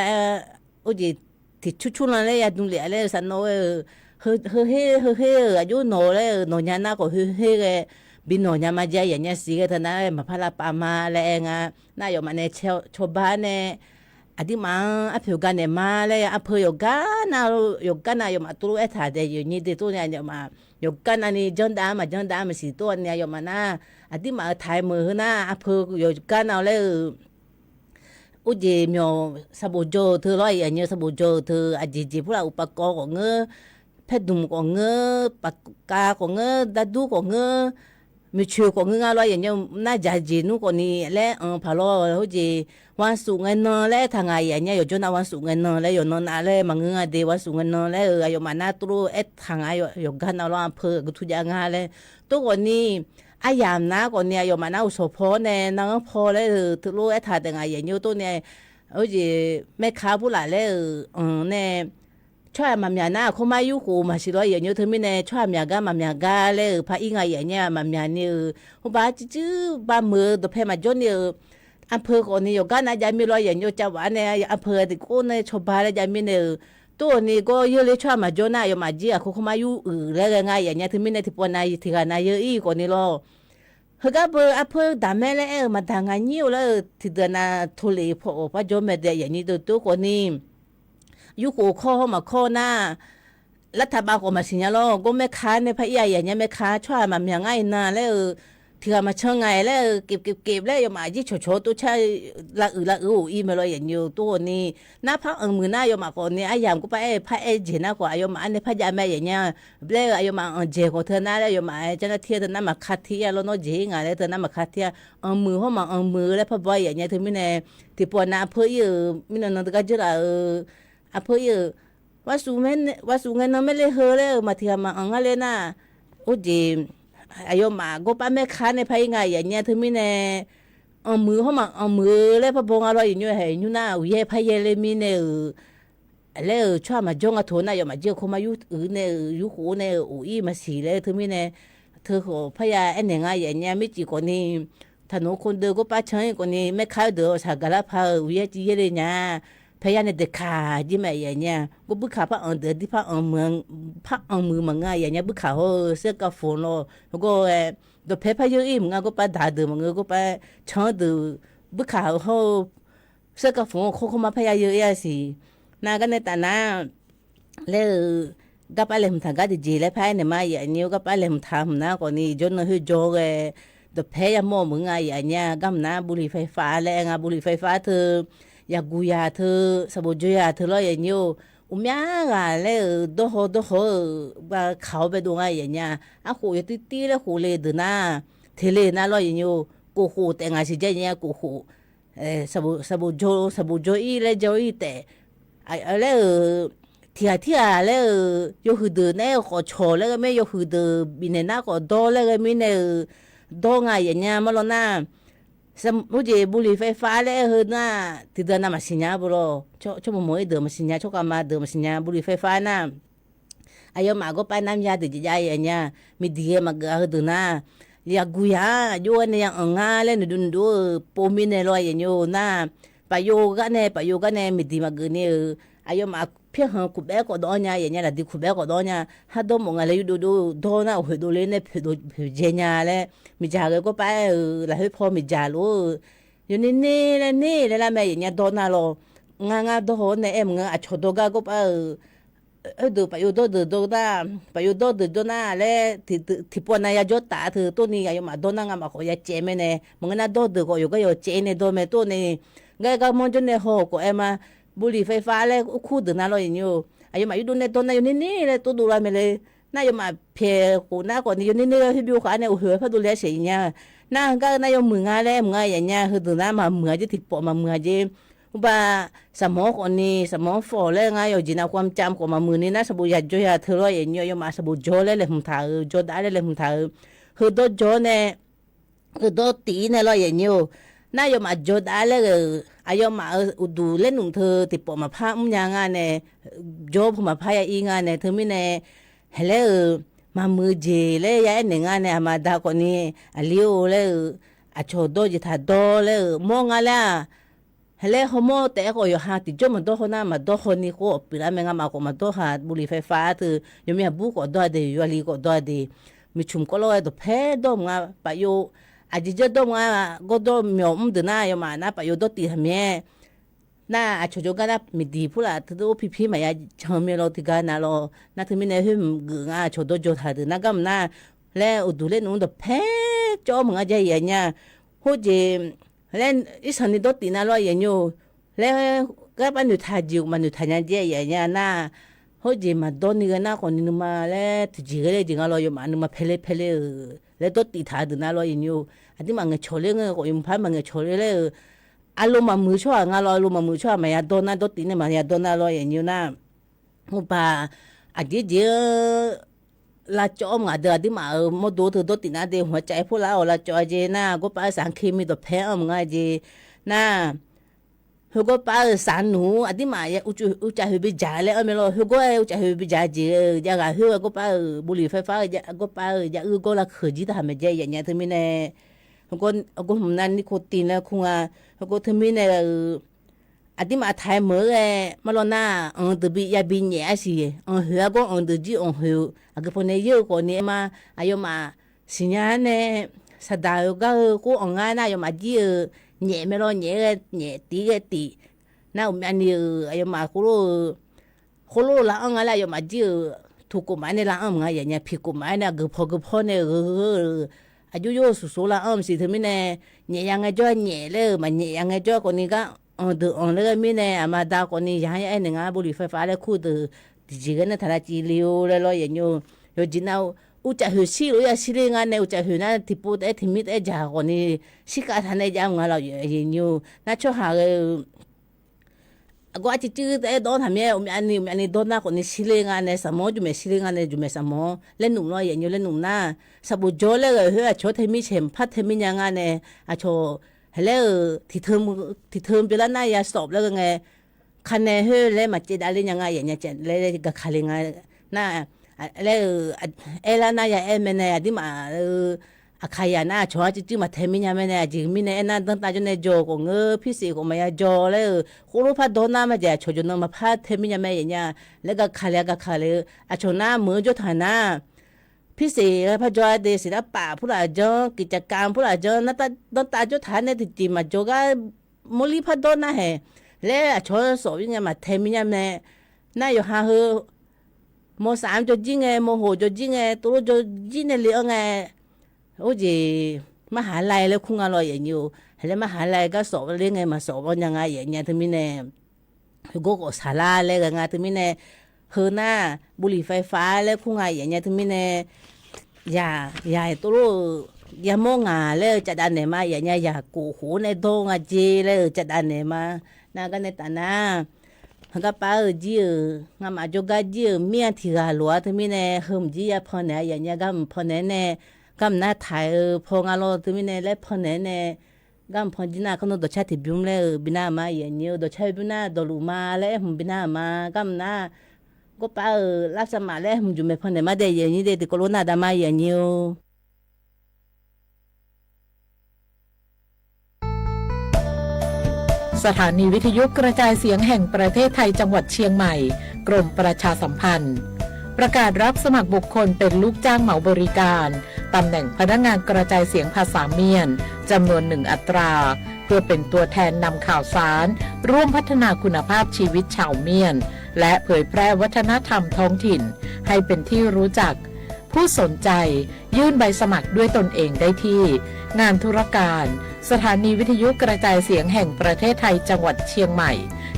khoerjeq tiq cur cur lan laer ya dm lef-a laer-eu sar nawr-aer-eu, heu her heu her-euq aqjox nawq laer-euq nawq nya nar khawf heu her ghae bi nawq nya ma jae, aqyuif aqnyir siq ghae teunav laer maqpar lavpav ma laer aer nga. Nar aqyawfmaf nae cawba nae aqdirmaf-anr arpoeq gar naeq ma laer arpeu yawqgar nav, yawqgar nav aqyawfmaf tov lof-aer taq daef yawqnyir de tov ni aqyawfmaf yawqgar navni janrdav-anr maqjanr dav-anr maqsiq tov-a ni aqyawfmaf nar aqdirmaf-euq taq-aer meuq heu nar arpeu yawqgar nav laer-eu Urjeq myawq sanqbof jawr-eu teu lawr, aqyuif aqnyir sanqbof jawr-eu teu aqjeq jeq purlaf uqpav kawv khawf ngeur, paerdmq khawf ngeur, pafkav khawf ngeur, dardur khawf ngeur, miqcoeq khawf ngeur nga lawr, aqyuif aqnyir nar jaq jeq nmr khawfni laer anq paq lawr. Urjeq วันศุกร์ ngae nan laer aertaq nga, aqyuif aqnyir yawqjawr nav วันศุกร์ ngae nan laer yawqnan nav laer maqngeur nga de, วันศุกร์ ngae nan laer-eu aqyawfmaf nar tov lof aertaq nga, yawqgar nav lawr arpeu guiqtuv jav nga laer tov khawfni aryamq nar khawfni aqyawfmaf nar uqshawq paw-awr nae nar-anr paw laer-eu teu lof aertaq taef nga, aqyuif aqnyir tov ni Urjeq maerka purlaf laer-euq anq nae tsawrhaq maqmyaq nar aqkawr mar yurkhof maqsiq lawr, aqyuif aqnyir teumirnae tsawrhaq myaq gar maqmyaq gar laer-euq par ir nga, aqyuif aqnyir maqmyaq ni-euq hawbar cuivcuiv bameuq-eu dawqpae maqjawr ni-euq arpeu khawfni yawqgar nav jav mir lawr, aqyuif aqnyir cavbaf-ar nae arpeu tiqkov nae cawba laer jav mirnae-euq tov-awq ni gawr yeurler tsawrhaq maqjawr nar aqyawfmaf jir aqkawr kawr mar yur uiq laer ghae nga, aqyuif aqnyir teumirnae tiqpov nav tiqghaq nav yeur ir khawfni lawr. Heugar beu arpeu daq mae laer aer-eu maqdaq nga nyir-or laer-eu tiqdeuq nav tov lef paw-awq par jawr mae dae, aqyuif aqnyir deuq tov khawfni yurkhof kawr hawr maqkawr nar lartaq bav khawf maqsiq nya lawr. Gawr maerka nae par ir-a, aqyuif aqnyir maerka tsawrhaq maqmyaq ngar iqnan laer-eu tiqghaq maqcan nga-aer laer-eu kevkev laer aqyawfmaf jir cawqcawq-awr tov car lavuiq lavuiq-awr ir mae lawr, aqyuif aqnyir tov khawfni nar par anq muiq nar aqyawfmaf khawfni aryamq gawr par aer par aer jeq nar khawf aqyawfmaf arnae par jav mae, aqyuif aqnyir laer-eu aqyawfmaf anq jeq khawf teu nar laer aqyawfmaf-aer jar nar tir-a teu nar maqka tir-a lawr, nawr jeq ir nga laer teu nar maqka tir-a. Anq muiq hawr maq anq muiq-eu laer par baw-a, aqyuif aqnyir teumirnae tiqpov nav arpeu ir-euq mirnan nan deuq gar jeur laf-eu arpeu ir-euq วันศุกร์ ngae nan maerle heu laer-euq maq tiqghaq maq anq ngar ler nar urjeq aqyawfmaf gawr par maerka nae par ir nga, aqyuif aqnyir teumirnae anq muiq hawr maq anq muiq-eu laer par baw nga lawr, aqyuif aqnyir haeq nymr nar uqyaer par yaer ler mirnae-euq laer-euq tsawrhaq maqjawr nga taq nar aqyawfmaf jir aqkawr mar yur uiq nae-euq yurkhof nae-euq of ir maqsiq laer teumirnae teu khawf parya aernaeq nga, aqyuif aqnyir mircif khawfni taqnmr kawrdeuv gawr par can ir khawfni maerka-eu deuq-awq shaqgaq lar paq-euq uqyaer civ yaer le nya paer yar nae daeqkaq jir mae, aqyuif aqnyir gawr buirkaq par anq deuq-a dir par anq muiq maqngeur, aqyuif aqnyir buirkaq hawr-eu saerkav foq lawr heugar-aer dawqpae par yeur ir maqngeur, gawr par daq-eu deuq maqngeur, gawr par can-eu deuq buirkaq hawr-eu saerkav foq-anr kawr kawr mar parya yeur ir-a siq. Nar gar nae taf nar laer-eu garpar laeqhmq taq gar tiqjeq laer par aernaeq ma, aqyuif aqnyir-or, garpar laeqhmq taq hmq nar khawfni jawrnan khoerjawr ghae dawqpae yamawr meuq nga, aqyuif aqnyir gar hmq nar บุหรี่ไฟฟ้า laer aer nga, บุหรี่ไฟฟ้า teu yaqguq yaq teu sanqbof jawr yaq teu lawr, aqyuif aqnyir-or, uqmya ghaq laer-euq dawrhaw dawrhaw-euq ba kaq-awr baedov nga, aqyuif aqnyir arkhof yawtir tir laer khof le deuq nar teq le nar lawr, aqyuif aqnyir-or, kof khof taef ngaq siq jaer, aqyuif aqnyir kof khof sanqbof jawr sanqbof jawr ir laer jawr ir taef laer-euq tiqghaq tirghaq laer-euq yawhuiq deuq nae-aer khawf cawq laer ghae mir, yawhuiq deuq bifnaeq nar khawf dawr laer ghae mirnae-euq dawr nga, aqyuif aqnyir mar lawr nar urjeq บุหรี่ไฟฟ้า laer-eu heu nar tiqdeuq nav maqsiq nya beu lawr, tsawrmawq mawq ir deuq maqsiq nya, tsawrkhav ma deuq maqsiq nya บุหรี่ไฟฟ้า nar aqyawfmaf gawr par nar mya deuq jav jav, aqyuif aqnyir miqdiq ghae maqgeuf-a heudeuq nar yaqguq yaq-anr aqjox-aer nae ya anq ngar laer noeqdov noeqdov-eu pov mirnae lawr, aqyuif aqnyir-or nar paf yov gar nae paf yov gar nae miqdiq maqgeuf ni-euq aqyawfmaf pyaer hanq kuqbaer khawf dawv-anr nya, aqyuif aqnyir laqdiq kuqbaer khawf dawv-anr nya, hardawr mawf nga laer yurdov dov dawr nar uqkhoeq dovle nae poeqdov poeqdzae nya laer miqdzaq ghae gawr par-aer-euq lafkhoer paw miqdzaq lof-eu yawner ner laer ner laer lar mae, aqyuif aqnyir dawr nar lawr ngar ngar dawr haw-awr nae aer maqngeur, aqcawq dawr gar gawr par-euq Oerdeuq paf yov dawrdeuq dawr nar, paf yov dawrdeuq dawr nar laer, tiqpov nav yajawr taf-a teu tov ni aqyawfmaf dawr nar ngamaf khawf ya caev mae nae, maqngeur nar dawrdeuq khawf yawqgar yawq caev-ir nae dawr mae tov nae, gar gar manr jawr nae haw khawf aer ma. บุหรี่ไฟฟ้า laer kur deuq nav lawr yanyir-or, aqyawfmaf yurdov nae dawr nar yawner ner laer tov dov lar mae le. Nar aqyawfmaf pyaeq khof nar khawf ni yawner ner laer khoer byov khaf-ar nae uqhoeq-aer pardov le-aer saeq nya. Nar heugar-eu nar yawmuiq nga laer mq nga yanya, heudeuq nar maqmuiq-a jeq tiqpawf maqmuiq-a jeq. Uqbaq, saqmawr khawf ni saqmawr fawq laer ngar yawqjeq nav khoermr cam khawf maqmuiq ni nar sanqbof yaq jawr ya teu lawr yanyir-or, aqyawfmaf sanqbof jawr laer laeqhmq taq-euq, jawrdav laer laeqhmq taq-euq, heudawr jawr nae, heudawr tif-ir nae lawr yanyir-or, nar aqyawfmaf jawrdav laer ghae-euq aqyawfmaf-euq uqduq laer nmq teu tiqpawf maqpar mrnya nga nae, jawr pov maqpar ya ir nga nae teumirnae, haeq laer-euq maqmuiq-eu jeq laer ya aernaeq nga nae aqma da khawf ni, aqli-or laer-euq, aqcawq dawr jeq taq dawr laer-euq mawr nga laer-aq, haeq laer hawmawr taef-aer khawf yawqha tiqjawr maqdawr haw nar maqdawr haw ni khoer-awq pyeuflar mae. Ngamaf khawf maqdawr haq บุหรี่ไฟฟ้า teu, yawqmir aqbur khawf dawr-a de, yawqha li khawf dawr-a de, miqcmq kawv lawr-aer dawqpae dawr mq nga paf yov, aqjeq jawr dawr mq nga, gawrdawr myawq mr deuq nar yawfmaf nar paf yov dawr tif haq mir-aer, nar aqcawq jawrgar nar miqdiq purlaf teu dov pipir maqya can mae lawr tiqgar nav lawr nar teumirnae khoer mq geuf nga aqcawq dawr jaw taq deuq nar gar mq nar, laer uqduq laer nmr dawqpae cawv mq nga jav yaf nya. Khoerjeq laer irsanq ni dawr tif nav lawr yanyir-or, laer garpav noeqtaq jeq maqnoeqtaq nya jav yaf nya nar, khoerjeq maqdawr ni ghae nar khawf ni nuima laer tiqjeq ghae laer jeq nga lawr yawfmaf nuima paeler paeler-euq laer dawr tif taq deuq nav lawr yanyir-or, aqdirmaf ngaeqcawq ler ngae khawf yawmuiq par maqngaeqcawq ler laer-euq, aqlo maqmuiq tsawrhaq nga lawr, aqlo maqmuiq tsawrhaq maqya dawr nar dawr tif nae maqya dawr nar lawr yanyir-or nar, uqbaq, aqjeq jeq-anr lavcawv-awr maqdeuq aqdirmaf-euq mawrdo teu dawr tif nar de hmq-aer cav-aer purlaf-awq lavcawv-a jeq nar gawrpav-eu saq-anr kemi dawqpae-anr mq nga jeq nar, heugawr pav-euq saq nmq-ur aqdirmaf uqcaf hoeq bi dzaq laer anr mae lawr, heugawr-aer uqcaf hoeq bi dzaq jeq-eu jav ghaq khoer-eu gawrpav-euq บุหรี่ไฟฟ้า-eu gawrpav-euq jav uir gawr lavkeuq jir taq haq maeq jav yaf nya teumirnae, heugawr hmq nar นิโคติน laer kur nga, heugawr teumirnae-euq aqdirmaf taq-aer meuq-eu ghae marlawr nar, anq deuq bi yabi nyaef-a siq, anq hoeq-a gawr anq deuq jir anq hoeq aqgeu pawnae yeur-eu khawf ni aer ma, aqyawfmaf siqnya-ar nae saqdaq-eu gar-eu khoer anq ngar nar aqyawfmaf jir-eu nyaef mae lawr, nyaef-aer ghae nyaef, tif-ir ghae tif, nar uqmyav ni-euq aqyawfmaf khoerlof-eu khoerlof lav anr nga laer aqyawfmaf jir-euq tuq khof maf-aer nae lav anr mq nga yaf nya, piq khof maf-aer nae aqgeu paw geu paw nae-euq gheu gheu-eu aqjox jov-eu suqsoq lav anr mq siq teumirnae, nyaef ya ngaejawr nyaef laer-euq maqnyaef ya ngaejawr khawf ni gar anq deuq anq laer ghae mirnae aqma da khawf ni yaq-anr ya aernaeq nga บุหรี่ไฟฟ้า laer kur deuq tiqjeq ghae nar taq lavciv le-or laer lawr yaf nyo. Yawqjeq nav-eu uqcaf hoeq shir lof-aer ya shir le nga nae uqcaf hoeq nar tiqpov taef-aer tiqmir taef-aer dzaq khawf ni shirkhav taq nae jav mq nga lawr yaf nyo. Nar tsawrhaq ghae-eu aqgawr arciv cuir taef-aer dawr-anr taq mir-aer uqmyav ni uqmyav ni dawr nar khawf ni shir le nga nae saqmawr-anr jmqmaeq shir le nga nae jmqmaeq saqmawr-anr laer nmq lawr yaf nyo laer nmq nar, saqbof jawr laer ghae khoer aqcawq-anr tae mir caeq maqpar tae mir nya nga nae, aqcawq haeq laer-euq tiqteu byanlar nar ya sawf laer ghae ngae, kanae khoer laer maqcaev dav le nya nga yaf nya caev laer gaq ka le nga nar, laer-euq aerlar nar ya aer mae nae aqdirmaf-eu aqkaqyaq nar aqcawq-anr cuiv cuiv maqtae mir nya mae nae aqjeq mirnae aernar danrtav jawr nae jawr-eu khawf ngeur pirseq khawf maqya jawr laer-euq khoerlof par dawr nar maqjaeq aqcawq jawq nan maqpar tae mir nya mae yaf nya laer gaq ka le-a gaq ka le-eu aqcawq nar meuq-eu jawr taq nar, pirseq ghae par jawr-a de seqdar paf purlaf janr kiqcaqkav purlaf janr danrtav jawr taq-ar nae tiqjeq maqjawr gar mawrlir par dawr nar haeq laer aqcawq-anr sawf-ir ngae maqtae mir nya mae. Nar yawqha heu mawrsaf-anr jawr jir ngae mawrhof jawr jir ngae tovlof jawr jir nae le-anr ngae, orjeq marhaq laer laer kur nga lawr yaf nyi-or, haeq laer marhaq laer gar sawf ler ngae maqsawf-awr nya nga yaf nya teumirnae, heugawr khawf saqlar laer ghae nga teumirnae, heu nar บุหรี่ไฟฟ้า laer kur nga yaf nya teumirnae, yaq yaq tovlof-euq yamawr ngaq laer-eu cavdav naeq ma yaf nya yaq kof khof-awr nae dawr nga jer laer-euq cavdav naeq ma. Nar gar nae taf nar, heugar pav-eu jir-euq ngamaf jawrgar jir-euq mir-a tiq ghaq lof-a teumirnae heumq jir ya pan naeq-a yaf nya gar mq pan naeq-aer nae, gar mq nar taq-eu paw nga lawr teumirnae laer pan naeq-aer nae, gar mq pan jir nar kar nawr dawqcar tiqbymr laer-euq bi nar-euq ma yaf nyi-eu dawqcar-eu bymr nar dawqluf ma laer aer hmq bi nar-euq ma gar mq nar, gawr pav-euq lavsavmaf laer hmq juq maeq pan naeq ma dae yaf nyi dae tiqkawv lof nar dav ma yaf nyi-or. สถานีวิทยุกระจายเสียงแห่งประเทศไทยจังหวัดเชียงใหม่ กรมประชาสัมพันธ์ ประกาศรับสมัครบุคคลเป็นลูกจ้างเหมาบริการ ตำแหน่งพนักงานกระจายเสียงภาษาเมียน จำนวนหนึ่งอัตรา เพื่อเป็นตัวแทนนำข่าวสาร ร่วมพัฒนาคุณภาพชีวิตชาวเมียน และเผยแพร่วัฒนธรรมท้องถิ่นให้เป็นที่รู้จัก ผู้สนใจยื่นใบสมัครด้วยตนเองได้ที่ งานธุรการ สถานีวิทยุกระจายเสียงแห่งประเทศไทย จังหวัดเชียงใหม่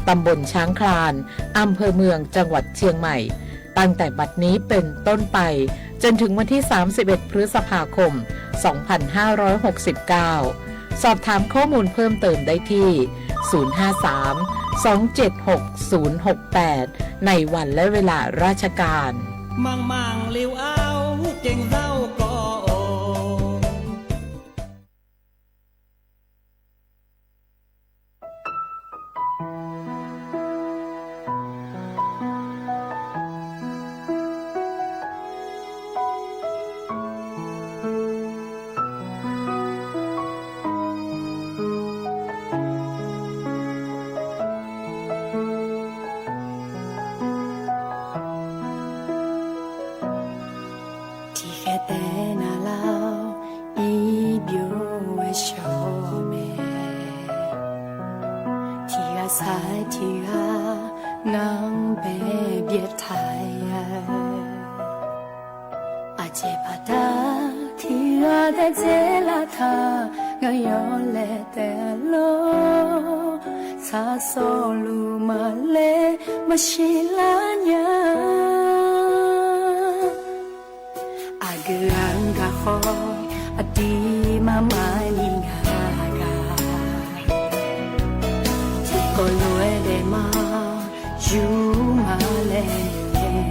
ตำบลช้างคลาน อำเภอเมือง จังหวัดเชียงใหม่ ตั้งแต่บัดนี้เป็นต้นไป จนถึงวันที่ สามสิบเอ็ด พฤษภาคม สองพันห้าร้อยหกสิบเก้า สอบถามข้อมูลเพิ่มเติมได้ที่ ศูนย์ห้าสาม สองเจ็ดหก ศูนย์หกแปด ในวันและเวลาราชการ Manqmanq lef-aer ghae-eu gawv-or. Tiqkhaeq taef navlar-awr, irbyov-aer shawr-eu mae. Tiqghaq sar-aer tiqghaq ngar-anr bae byaev taq-a. Aqjeq baqda tiqghaq daef dzae lar taq, ngaq yawlaeq taef lor. Sar sawqluf maqlaer maqsiq lar nya. Aqgeu ghaq-anr gaq khawf, aqdirmar maqni ngaq gaq. Tiqkawv lof-aer daef ma, yur ma laer nae.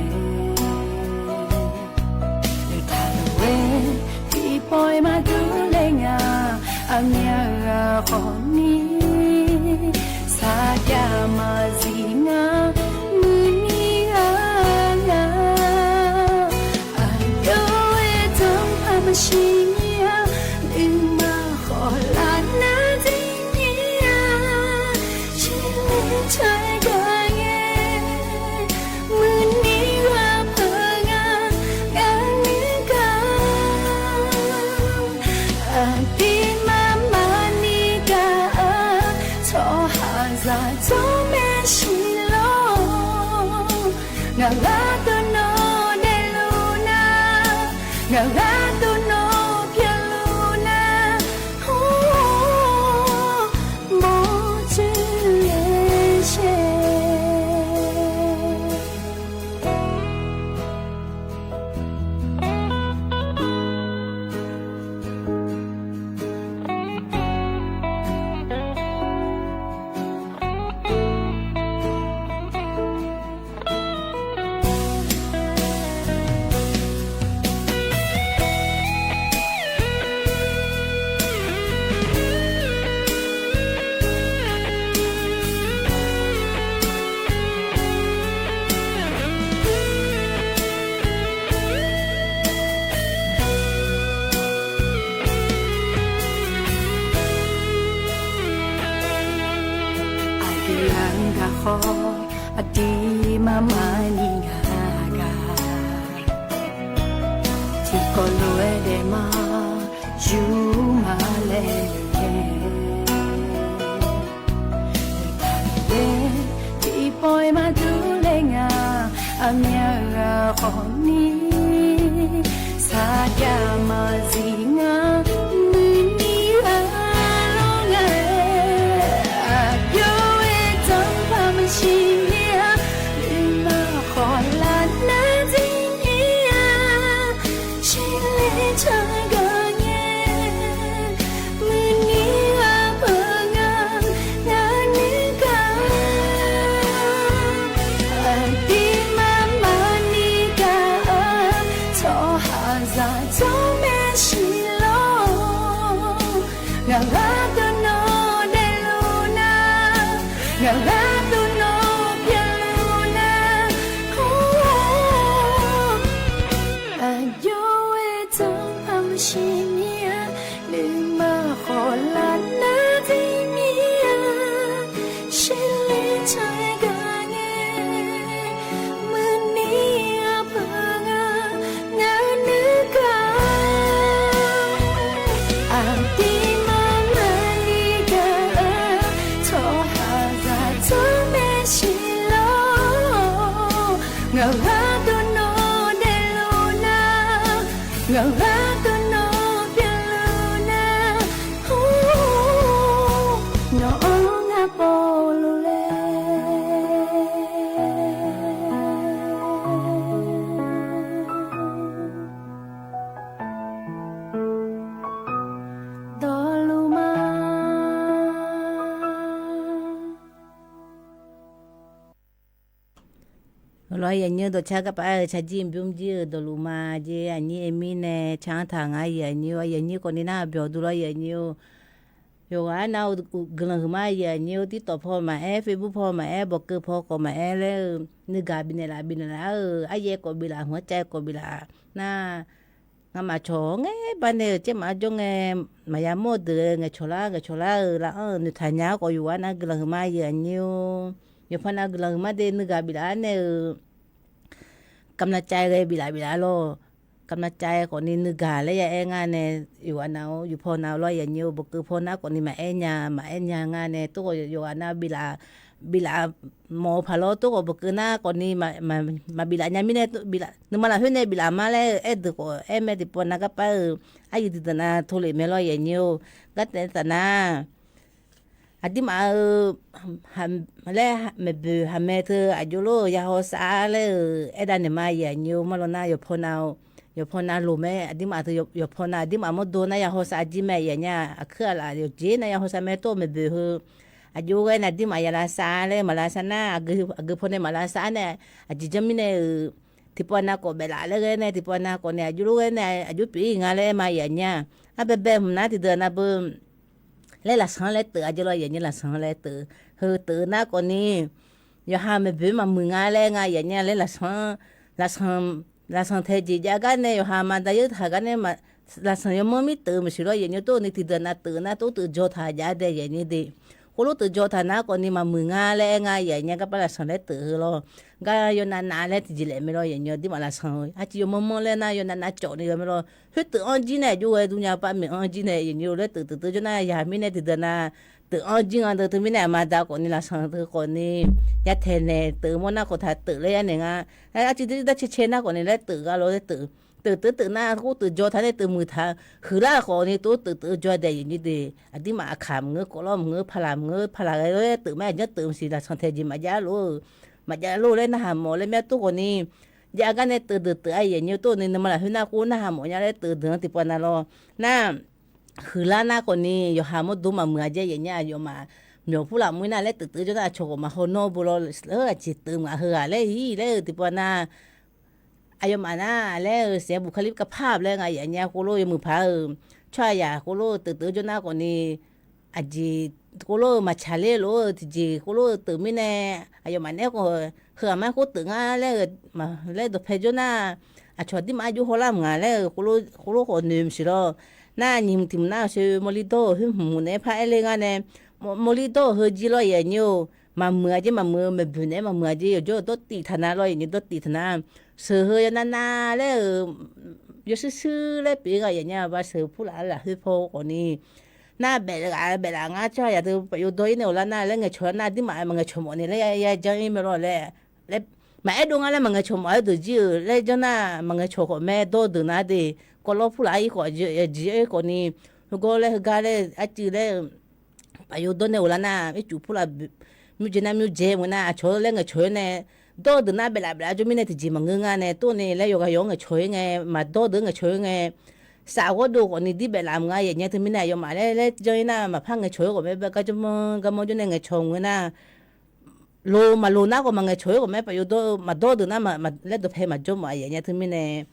Noeqtaq lof-aer tiqpawf-iq maqdur le nga, aqmyaq ghaq khawfni. Saqjav maqzif ngar, muiqni ghaq nga. Aqgeu-aer tanqpaq maqsiq nya, nuima khawf lar nar dui nya. Shirler caer gaq ngae, muiqni ghaq peuq nga, ngaq nuir gaq. Aqdirmar maqni gaq-eu, tsawrhaqzaq jawr maeqshi lor. Ngaq gharduq nawq daefluf nar, ngaq gharduq nawq pyeufluf nar, mawrjoer le shae. Aqgeu ghaq-anr gaq khawf, aqdirmar maqni ngaq gaq. Tiqkawv lof-aer daef ma, yur ma laer nae. Noeqtaq lof-aer tiqpawf-iq maqdur le nga, aqmyaq ghaq khawfni. Saqjav maqzif ngar, muiqni ghaq lor nga-aer. Aqbyov-aer tanqpaq maqsiq nya, nuima khawf lar nar dui nya. Shirler caer gaq ngae, muiqni ghaq peuq nga, ngaq nuir gaq. Aqdirmar maqni gaq-eu, tsawrhaqzaq jawr maeqshi lor. Ngaq gharduq nawq daefluf nar, ngaq gharduq nawq pyeufluf nar, aqjox-aer tanqpaq maqsiq nya, nuima khawf lar nar dui nya. Shirler caer gaq ngae, muiqni ghaq peuq nga, ngaq nuir gaq. Aqdirmar maqni gaq-eu, tsawrhaqzaq jawr mae Ngaq-anr gharduq nawr daefluf nar, ngaq-anr gharduq nawr pyeufluf nar, nawq-anr ngar povluf le. Dawqluf ma. Lawr, aqyuif aqnyir dawqcar garpav-aer-eu tsaqjir bymr jir-euq dawqluf ma jeq, aqnyir aer mirnae car-anr taq nga, aqyuif aqnyir-or. Aqyuif aqnyir khawfni nar byawq durlawr, aqyuif aqnyir-or. Yawqghaq-aer nar-eu guiqlanq huiqma, aqyuif aqnyir-or. TikTok paw maqaer, Facebook paw maqaer, bawqkeuv paw khawf maqaer laer-eu, nuigaq bifnaeq laf bifnaeq laf-eu, aryaer khawf biflaf, hmq-anr cav khawf biflaf nar, ngamaf cawq-awr ngaer bar nae-euq caermaf-anr jawr ngae, maqya mawr-eu deuq-aer ngaeqcawq lar ngaeqcawq lar-euq laf-anr-euq noeqtaq nya-awr khawf, yawqghaq nav guiqlanq huiqma, aqyuif aqnyir-or. Yawqpaw nav guiqlanq huiqma de, nuigaq biflaf-aer nae-euq kamqnav cav ghae biflaf biflaf lawr. Kamqnav cav khawfni nuigaq laer ya aer nga nae, yawqghaq nav-or, yawqpaw nav-eu lawr, aqyuif aqnyir-or. Bawqkeuv paw nar khawfni maqaer nya maqaer nya nga nae, tov khawf yawqghaq nav biflaf, biflaf mawf-eu paq lawr, tov khawf bawqkeuv nar khawfni maqbiflaf nya mirnae, nuima lafkhoer nae biflaf ma laer-eu aerdeuq khawf aer mae, tiqpawf nav garpav-euq aryaer tiqdeuq nav tov lef mae lawr, aqyuif aqnyir-or. Gartaef taf nar, aqdirmaf-eu laer maeqboeq haqmae teu aqjox lof-eu ya hawsav laer-euq aerdav naeq ma, aqyuif aqnyir-or. Marlawr nar yawqpaw nav-eu, yawqpaw nav loq mae, aqdirmaf teu yawqpaw nav aqdirmaf mawrdo nar ya hawsav jir mae, aqyuif aqnyir-aq. Aqkuir aqlaf yawqjeq nar ya hawsav mae, tov maeqboeq heu aqjox ghae nae aqdirmaf ya lavsav laer, maq lavsav nar, aqgeu paw nae maq lavsav nae, aqjeq janr mirnae-euq tiqpawf nav khawf baeflaf laer ghae nae, tiqpawf nav khawfni aqjox lof ghae nae aqjox pyeuf-ir nga laer aer ma, aqyuif aqnyir-aq. Arbaebae hmq nar tiqdeuq nav beu laer lafsanq-anr laer teuf-a jeq lawr, aqyuif aqnyir, lafsanq laer teuf. Heu teuf nar khawfni yawqha maeqboeq maqmuiq nga laer nga, aqyuif aqnyir, laer lafsanq, lafsanq, lafsanq taeq jeq jav gar nae yawqha maqda yeur taq gar nae, lafsanq yawmanr mir teuf maqsiq lawr, aqyuif aqnyir. Tov ni tiqdeuq nav teuf nar tov teuf jaw taq jav dae, aqyuif aqnyir de. Khoerlof teuf jaw taq nar khawfni maqmuiq nga laer aer nga, aqyuif aqnyir, garpav lafsanq laer teuf heu lawr. Gar yawnav nav laer tiqjeq laef mae lawr, aqyuif aqnyir, aqdirmaf lafsanq-eu arciv yawmanr manr laer nar yawnav nav cawf ni ghae mae lawr. Khoer teuf-anr jir nae aqjox ghae dur nya pav maeq-anr jir nae, aqyuif aqnyir-or, laer teuf teuf teuf jawr nar yaq mirnae tiqdeuq nav teuf-anr jir nga deuq teumirnae aqma da khawfni lafsanq teu khawfni ya taeq naeq teuf mawr nar khawf taq teuf laer ya naeq nga. Arciv darcae cae nar khawfni laer teuf gha lawr laer teuf. Teuf teuf teuf nar khoer teuf jaw taq nae teuf muiq taq huiqlar khawfni tov teuf teuf jaw dae, aqyuif aqnyir de. Aqdirmaf aqkaq maqngeur, kawvlawr maqngeur, paqlaq maqngeur, paqlaq ghae laer teuf mae, aqjanr teuf maqsiq, lafsanq taeq jeq maqjav lof-eu, maqjav lof-eu laer narhaq mawf laer mae. Tov khawfni jav gar nae teuf deuq teuf-a, aqyuif aqnyir. Tov ni nuima lafkhoer nar khoer narhaq mawf nya laer teuf deuq-anr tiqpawf nav lawr. Nar huiqlar nar khawfni yawqha mawrdo maqmuiq-a jeq, aqyuif aqnyir, aqyawfmaf myawq purlaf mr-ir nar laer teuf teuf jawr nar aqcawq khawf maqhaw nawr bo lawr. Aqjeq teuf maqheu ghaq laer ir laer-eu tiqpawf nav aqyawfmaf nar laer-eu saef-aer buq kali kar par laer nga, aqyuif aqnyir, khoerlof yawmuiq paq-euq tsawrhaqzaq khoerlof teuf teuf jawr nar khawfni aqjeq khoerlof-eu maqtsaq ler lof-eu tiqjeq khoerlof-eu teuf mirnae, aqyawfmaf nae khawf heu ghaq mar khoer teuf ngar laer-eu laer dawqpae jawr nar, aqcawq aqdirmaf arjox hawlar mq nga laer-eu khoerlof khawf noeq maqsiq lawr. Nar nyiq hmq tiq hmq nar-eu sheu mawrlir dawr-euq khoer hmq naeq-aer par aer ler ngar nae, mawrlir dawr-euq heu jir lawr, aqyuif aqnyir-or. Maqmuiq-a jeq maqmuiq-eu maeqboeq naeq-aer maqmuiq-a jeq, yawqjawr-eu dawrtif taq nar lawr, aqyuif aqnyir, dawrtif taq nar, sheuq heu yawnav nav laer-euq yawshuir shuir laer pyeuf-ir nga, aqyuif aqnyir, aqba sheuq purlaf lafkhoer paw khawfni nar baef ghaq baef laf ngar tsawrhaqzaq teu paf yawdawr-ir nae awqlar nar laer ngaeqcawq lar nar, aqdirmaf maqngaeqcawq mawf ni laer ya janr-ir mae lawr laer, maqaer dov ngar laer maqngaeqcawq mawf-aer deuq jir-euq laer janr nar, maqngaeq cawq khawf mae dawr deuq nar de, kawvlawr purlaf-ir khawf aqjeq-aer khawfni, heugawr laer heugar laer arcuiv laer paf yawdawr nae awqlar nar, ircuf purlaf murjae nar murjae meuq nar, aqcawq laer ngaeqcawq-aer nae dawr-eu deuq nar baeflaf baeflaf jawr mirnae tiqjeq maqngeur ngar nae tov ni laer yawqghaq yawq-anr ngaeqcawq-ir ngae, maqdawr deuq-anr ngaeqcawq-ir ngae, saf ghawrdov khawfni dir baeflaf mq nga, aqyuif aqnyir, teu mirnae aqyawfmaf laer laer janr-ir nar maqpar ngaeqcawq-aer khawf mae, gar jawr manr gar manr jawr nae ngaeqcawq mq-eu nar, loq maqloq nar khawf maqngaeq cawq-aer khawf mae, paf yawdawr-eu maqdawr deuq nar laer dawqpae maqjawr mawf, aqyuif aqnyir, teu mirnae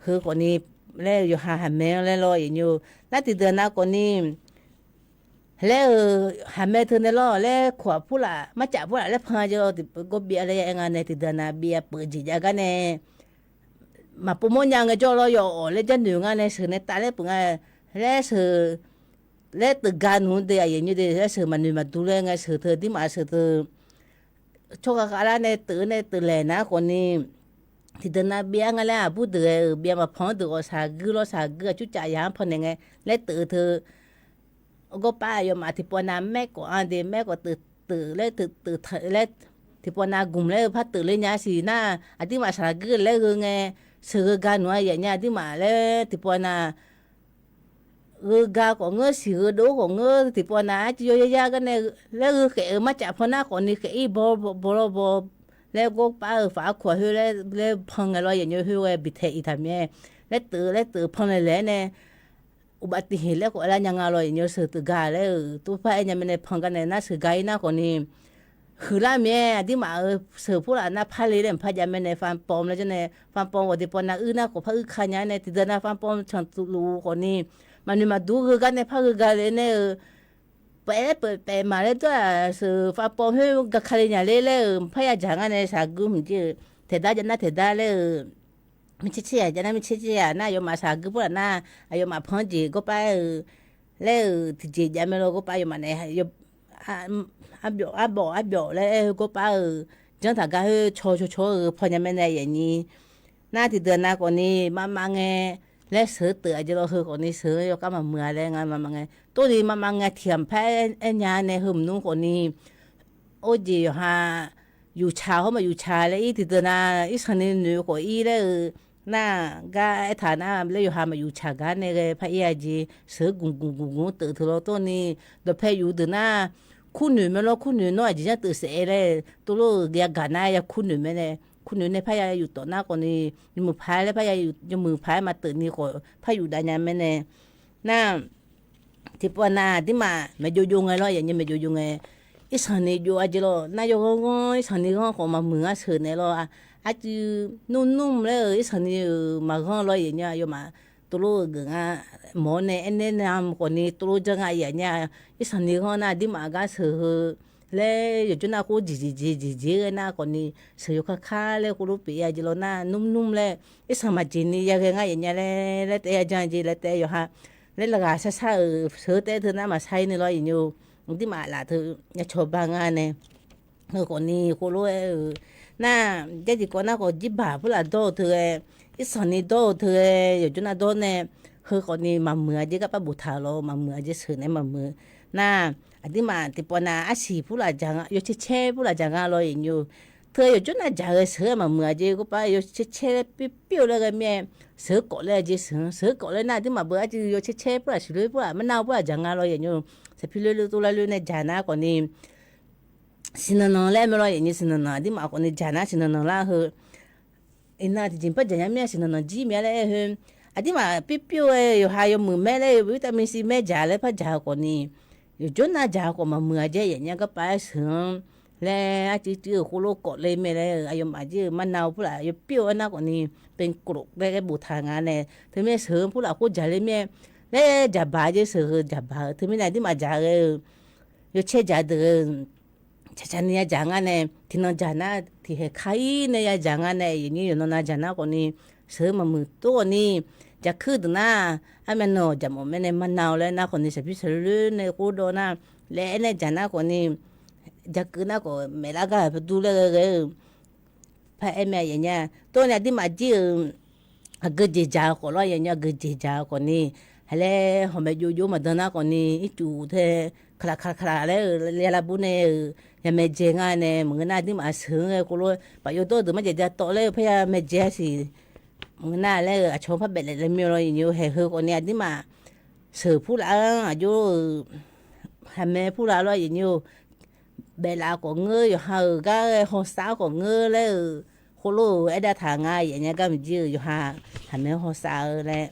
heu khawfni laer-eu yawqha haqmae-anr laer lawr, aqyuif aqnyir-or. Nar tiqdeuq nav khawfni laer-eu haqmae teu nae lawr laer, kof-aq purlaf marcaf purlaf laer pan-a jeq lawr, tiqpov gawr byav laer ya aer nga nae, tiqdeuq nav byav peuq jeq jav gar nae maqpov mawrnya ngaejawr lawr, yawawq laer jarnoeq ngar nae sheuq nae taf laer peuq nga laer sheuq laer teuf ga nmr de, aqyuif aqnyir de, laer sheuq maqnoeq maqdur laer ngae, sheuq teu aqdirmaf sheuq teu tsawrhaq khavlar nae teuf-eu nae teuf laeq nar khawfni, tiqdeuq nav byav nga laer aqbur deuq ghae-euq byav maqpan-anr deuq khawf shaqguir lawr, shaqguir aqcurcaf yaq-anr pannaeq ngae laer teuf-eu teu gawrpav aqyawfmaf tiqpov nav maer khawf-a de, maer khawf teuf teuf laer teuf teuf laer tiqpawf nav gmq laer-eu par teuf ler nya siq nar, aqduimaf saqlaq guir laer gheu ngae, sheuqgheu ga nmq-a yaf nya aqduimaf laer tiqpawf nav gheu ga khawf ngeur, siqgheu dov khawf ngeur, tiqpawf nav arcuiv yawyar yar gar nae laer gheu khaef-euq marcaf pan nar khawfni khaef-ir baw baw lawr baw laer gorpav-euq faq arkuq-a khoer laer pan ngae lawr yaf nyo khoer ghae biqtaeq iq taq mir-aer, laer teuf laer teuf pan laeq laeq-aer nae uqbav tiq heq laer khawf aer lar nya nga lawr yaf nyo sheuq teuf ga laer-euq tov par aer nya mae nae pan gar nae nar sheuq ga-ir nar khawfni huiqlar mir-aer aqduimaf-euq sheuq purlaf nar par le laer mqpar jav mae nae ฟันปลอม laer janr nae ฟันปลอม khawf tiqpawf nav uir nar khawf par uir ka nya-aer nae tiqdeuq nav ฟันปลอม canq tuf luf khawfni maqnoeq maqdur gheu gar nae par gheu ga le nae-eu paef laer paef paef maq laer dawr-aq sheuq ฟันปลอม khoer ga ka le nya ler laer-euq mqpar ya dzaq ngar nae shaqguir hmq jir-euq taeqdar jav nar taeqdar laer-euq mirtser tser yaq jav nar mirtser tser yaq nar aqyawfmaf shaqguir purlaf nar aqyawfmaf pan jeq gorpav-euq laer-euq tiqjeq jav mae lawr gorpav aqyawfmaf nae arbyawf arbyawf arbyawf laer aer-eu gorpav-euq janr taq gar khoer caw caw caw-eu paw nya mae nae yaf nyi nar tiqdeuq nav khawfni mavmav ngae laer sheuq teuf aqjeq lawr heu khawfni sheuq yawkhav maqmuiq-a laer nga mavmav ngae tov ni mavmav ngae tiq ghaq mqpar aer nya nae heu maqnmr khawfni Or jeq yawqha yufcaq hawr maq yufcaq laer ir tiqdeuq nav irsanq ni noeq khawf ir laer-eu nar gar aertaq nar laer yawqha maq yufcaq gar nae ghae par ir-a jeq sheuq-eu gmq gmq gmq gmq teuf teu lawr tov ni dawqpae yuf deuq nar kurnoeq mae lawr kurnoeq nawr aqjeq janr teuf saef-aer laer tov lof-euq yagaq nar ya kurnoeq mae nae kurnoeq nae par ya yuf tawf nar khawfni yawmuiq paq-aer laer par ya yawmuiq paq-aer maq teuf ni khawf par yuf dav nya mae nae nar tiqpawf nav aqduimaf maeqjov jov ngae lawr yaf nyi maeqjov jov ngae irsanq ni jov-a jeq lawr nar yawghanr ghanr irsanq ni ghanr khawf maqmuiq ngar sheuq naeq lawr arcuiv nmr nmr laer-euq irsanq ni-euq maqghanr lawr yaf nyi aqyawfmaf tov lof-euq geuf nga mawr-awr nae aernaeq nar khawfni tov lof janr nga yaf nyi irsanq ni ghanr nar aqduimaf gar sheuq heu laer yawqjawr nar khoer jeq jeq jeq jeq jeq ghae nar khawfni sheuq yawkhav kar laer khoerlof pyeuf-a jeq lawr nar nmr nmr laer irsanq maqjeq ni yaghae ngar yaf nya laer laer taef-aer ya janr jeq laer taef-aer yawqha laer laqghaq shar shar-euq sheuq taef-aer teu nar maqshar-ir ni lawr yaf nyi aqduimaf laf teu ya cawba nga nae heu khawfni khoerlof-aer-euq nar jarjeq kawv nar khawf jirbaq purlaf dawr-eu teu ghae irsanq ni dawr-eu teu ghae yawqjawr nar dawr nae heu khawfni maqmuiq-a jeq garpar boftaq lawr maqmuiq-a jeq sheuq nae maqmuiq nar aqduimaf tiqpawf nav arsiq purlaf dzaq nga yawcaer caer purlaf dzaq nga lawr yaf nyi teu yawqjawr nar dzaq ghae sheuq-aer maqmuiq-a jeq gorpav yawcaer caer laer pyeuf pyeuf-eu laer ghae mir-aer sheuq-eu kawf laer jeq sheuq-anr sheuq-eu kawf laer nar aqduimaf beu arcuiv yawcaer caer purlaf siqloer purlaf marnar-eu purlaf dzaq nga lawr yaf nyi saqpir loer loer tov lar loer nae dzaq nar khawfni siqnanq nanq laer mae lawr yaf nyi siqnanq nanq aqduimaf khawfni dzaq nar siqnanq nanq lar heu iqnan tiqjeq par dzaq nya mir-a siqnanq nanq jir mir-a laer aer heu aqduimaf pyeuf pyeuf-eu yawqha yawmuiq maer laer yawmuiq vitamin C maer dzaq laer par dzaq-eu khawfni yawqjawr nar dzaq-eu khawf maqmuiq-a jeq yaf nyi garpar-aer sheuq-anr laer arcuiv cuiv-euq khoerlof kawf le mae laer-euq aqyawfmaf jir-eu marnar-eu purlaf yawpyeuf-eu aernar khawfni เป็นกลุ่ม laer ghae boftaq nga nae teumirnae sheuq-anr purlaf khoer dzaq le mir-aer laer dzaqbaq jeq sheuq heu dzaqbaq-eu teumirnae aqduimaf dzaq ghae-eu yawcaer dzaq deuq-eu tsaqtsaq ni ya dzaq ngar nae tiqnan dzaq nar tiqhaeq kar-ir nae ya dzaq ngar nae yaf nyi yawqnan nav dzaq nar khawfni sheuq-eu maqmuiq tov khawfni dzaq kuir deuq nar armyav nan-awq dzaq mawf mae nae marnar-awq laer nar khawfni saqpir saqloer nae khoer dawv nar laer aernaeq dzaq nar khawfni dzaq kuir nar khawf maeqlar gar-euq padur laer ghae ghae-eu par aer mae yaf nyi tov ni aqduimaf jir-euq aqgeu jeq dzaq-eu khawf lawr yaf nyi aqgeu jeq dzaq-eu khawfni halaer hawq maeq jov jov maqdan nar khawfni ircuf tae kaqlaq kaqlaq kaqlaq laer-euq ya lavbur nae-euq ya maeqdzae ngar nae maqngeur nar aqduimaf sheuq-anr ghae khoerlof paf yawdawr deuq marjaeq ja tawv laer-eu par ya maeqdzae-a siq maqngeur nar laer-eu aqcawq-anr par baef laef laer mir-a lawr yaf nyi haeq heu khawfni aqduimaf sheuq purlaf-anr aqjox-euq haqmae purlaf lawr yaf nyi-eu baeflaf khawf ngeur yawqha-euq gar ghae hawsav-anr khawf ngeur laer-euq khoerlof-euq aerdav taq nga yaf nyi gar maqjir-euq yawqha haqmae-anr hawsav-eu laer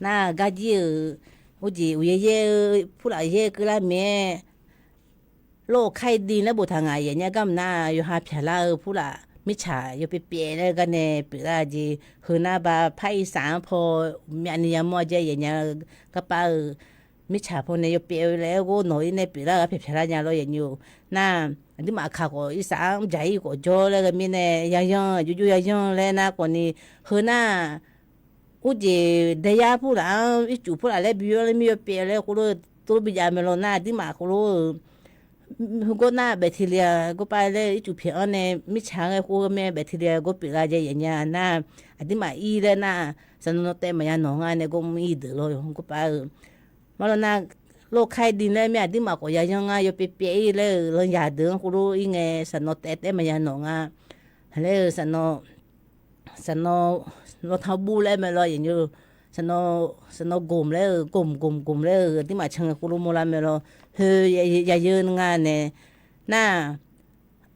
nar gar jir-euq orjeq uqyaer yaer-eu purlaf yaer keuvlar mae-aer lawr-eu kar-ir din laer boftaq ngaq yaf nyi gar maqnar yawqha pyaqlar-eu purlaf mirtsaq yawpyaev pyaev laer gar nae pyeuflar jeq heu nar ba par irsaq-anr paw myavni yamawr-a jeq yaf nyi garpar-euq mirtsaq pawnae yawpyaev-eu laer ghor nawq-ir nae pyeuflar ghaq pyaq pyaqlar nya lawr yaf nyi-eu nar aqduimaf kaq khawf irsaq-anr dzaq-ir khawf jawr laer ghae mirnae yayan jovjov yayan laer nar khawfni heu nar urjeq daeyar purlaf-anr ircuf purlaf laer bi yawr laer mir yawpyaev laer khoerlof tov bijav mae lawr nar aqduimaf khoerlof-eu heugawr nar แบคทีเรีย gawrpav laer ircuf pyaeq-anr nae mirtsaq ghae khoer ghae mae แบคทีเรีย gawr pyeuflar jeq yaf nyi nar aqduimaf ir laer nar saqnanq nan taev maqya nawq nga nae gawr mr ir deuq lawr yawq gawrpav-eu marlawr nar lawrkar-ir din laer mir aqdirmaf khawf yayanr ngar yawpyaev pyaev-ir laer-euq lanyaq deuq-anr khoerlof-ir ngae, saqnawv taef taef maqya nawq nga laer-eu saqnawv, saqnawv, nawq tanq bur laer mae lawr yaqnyoe, saqnawv, saqnawv gomq laer-eu gomq gomq gomq laer-euq aqdirmaf can ngae khoerlof mawrlar mae lawr, heu yayeu nga nae, nar,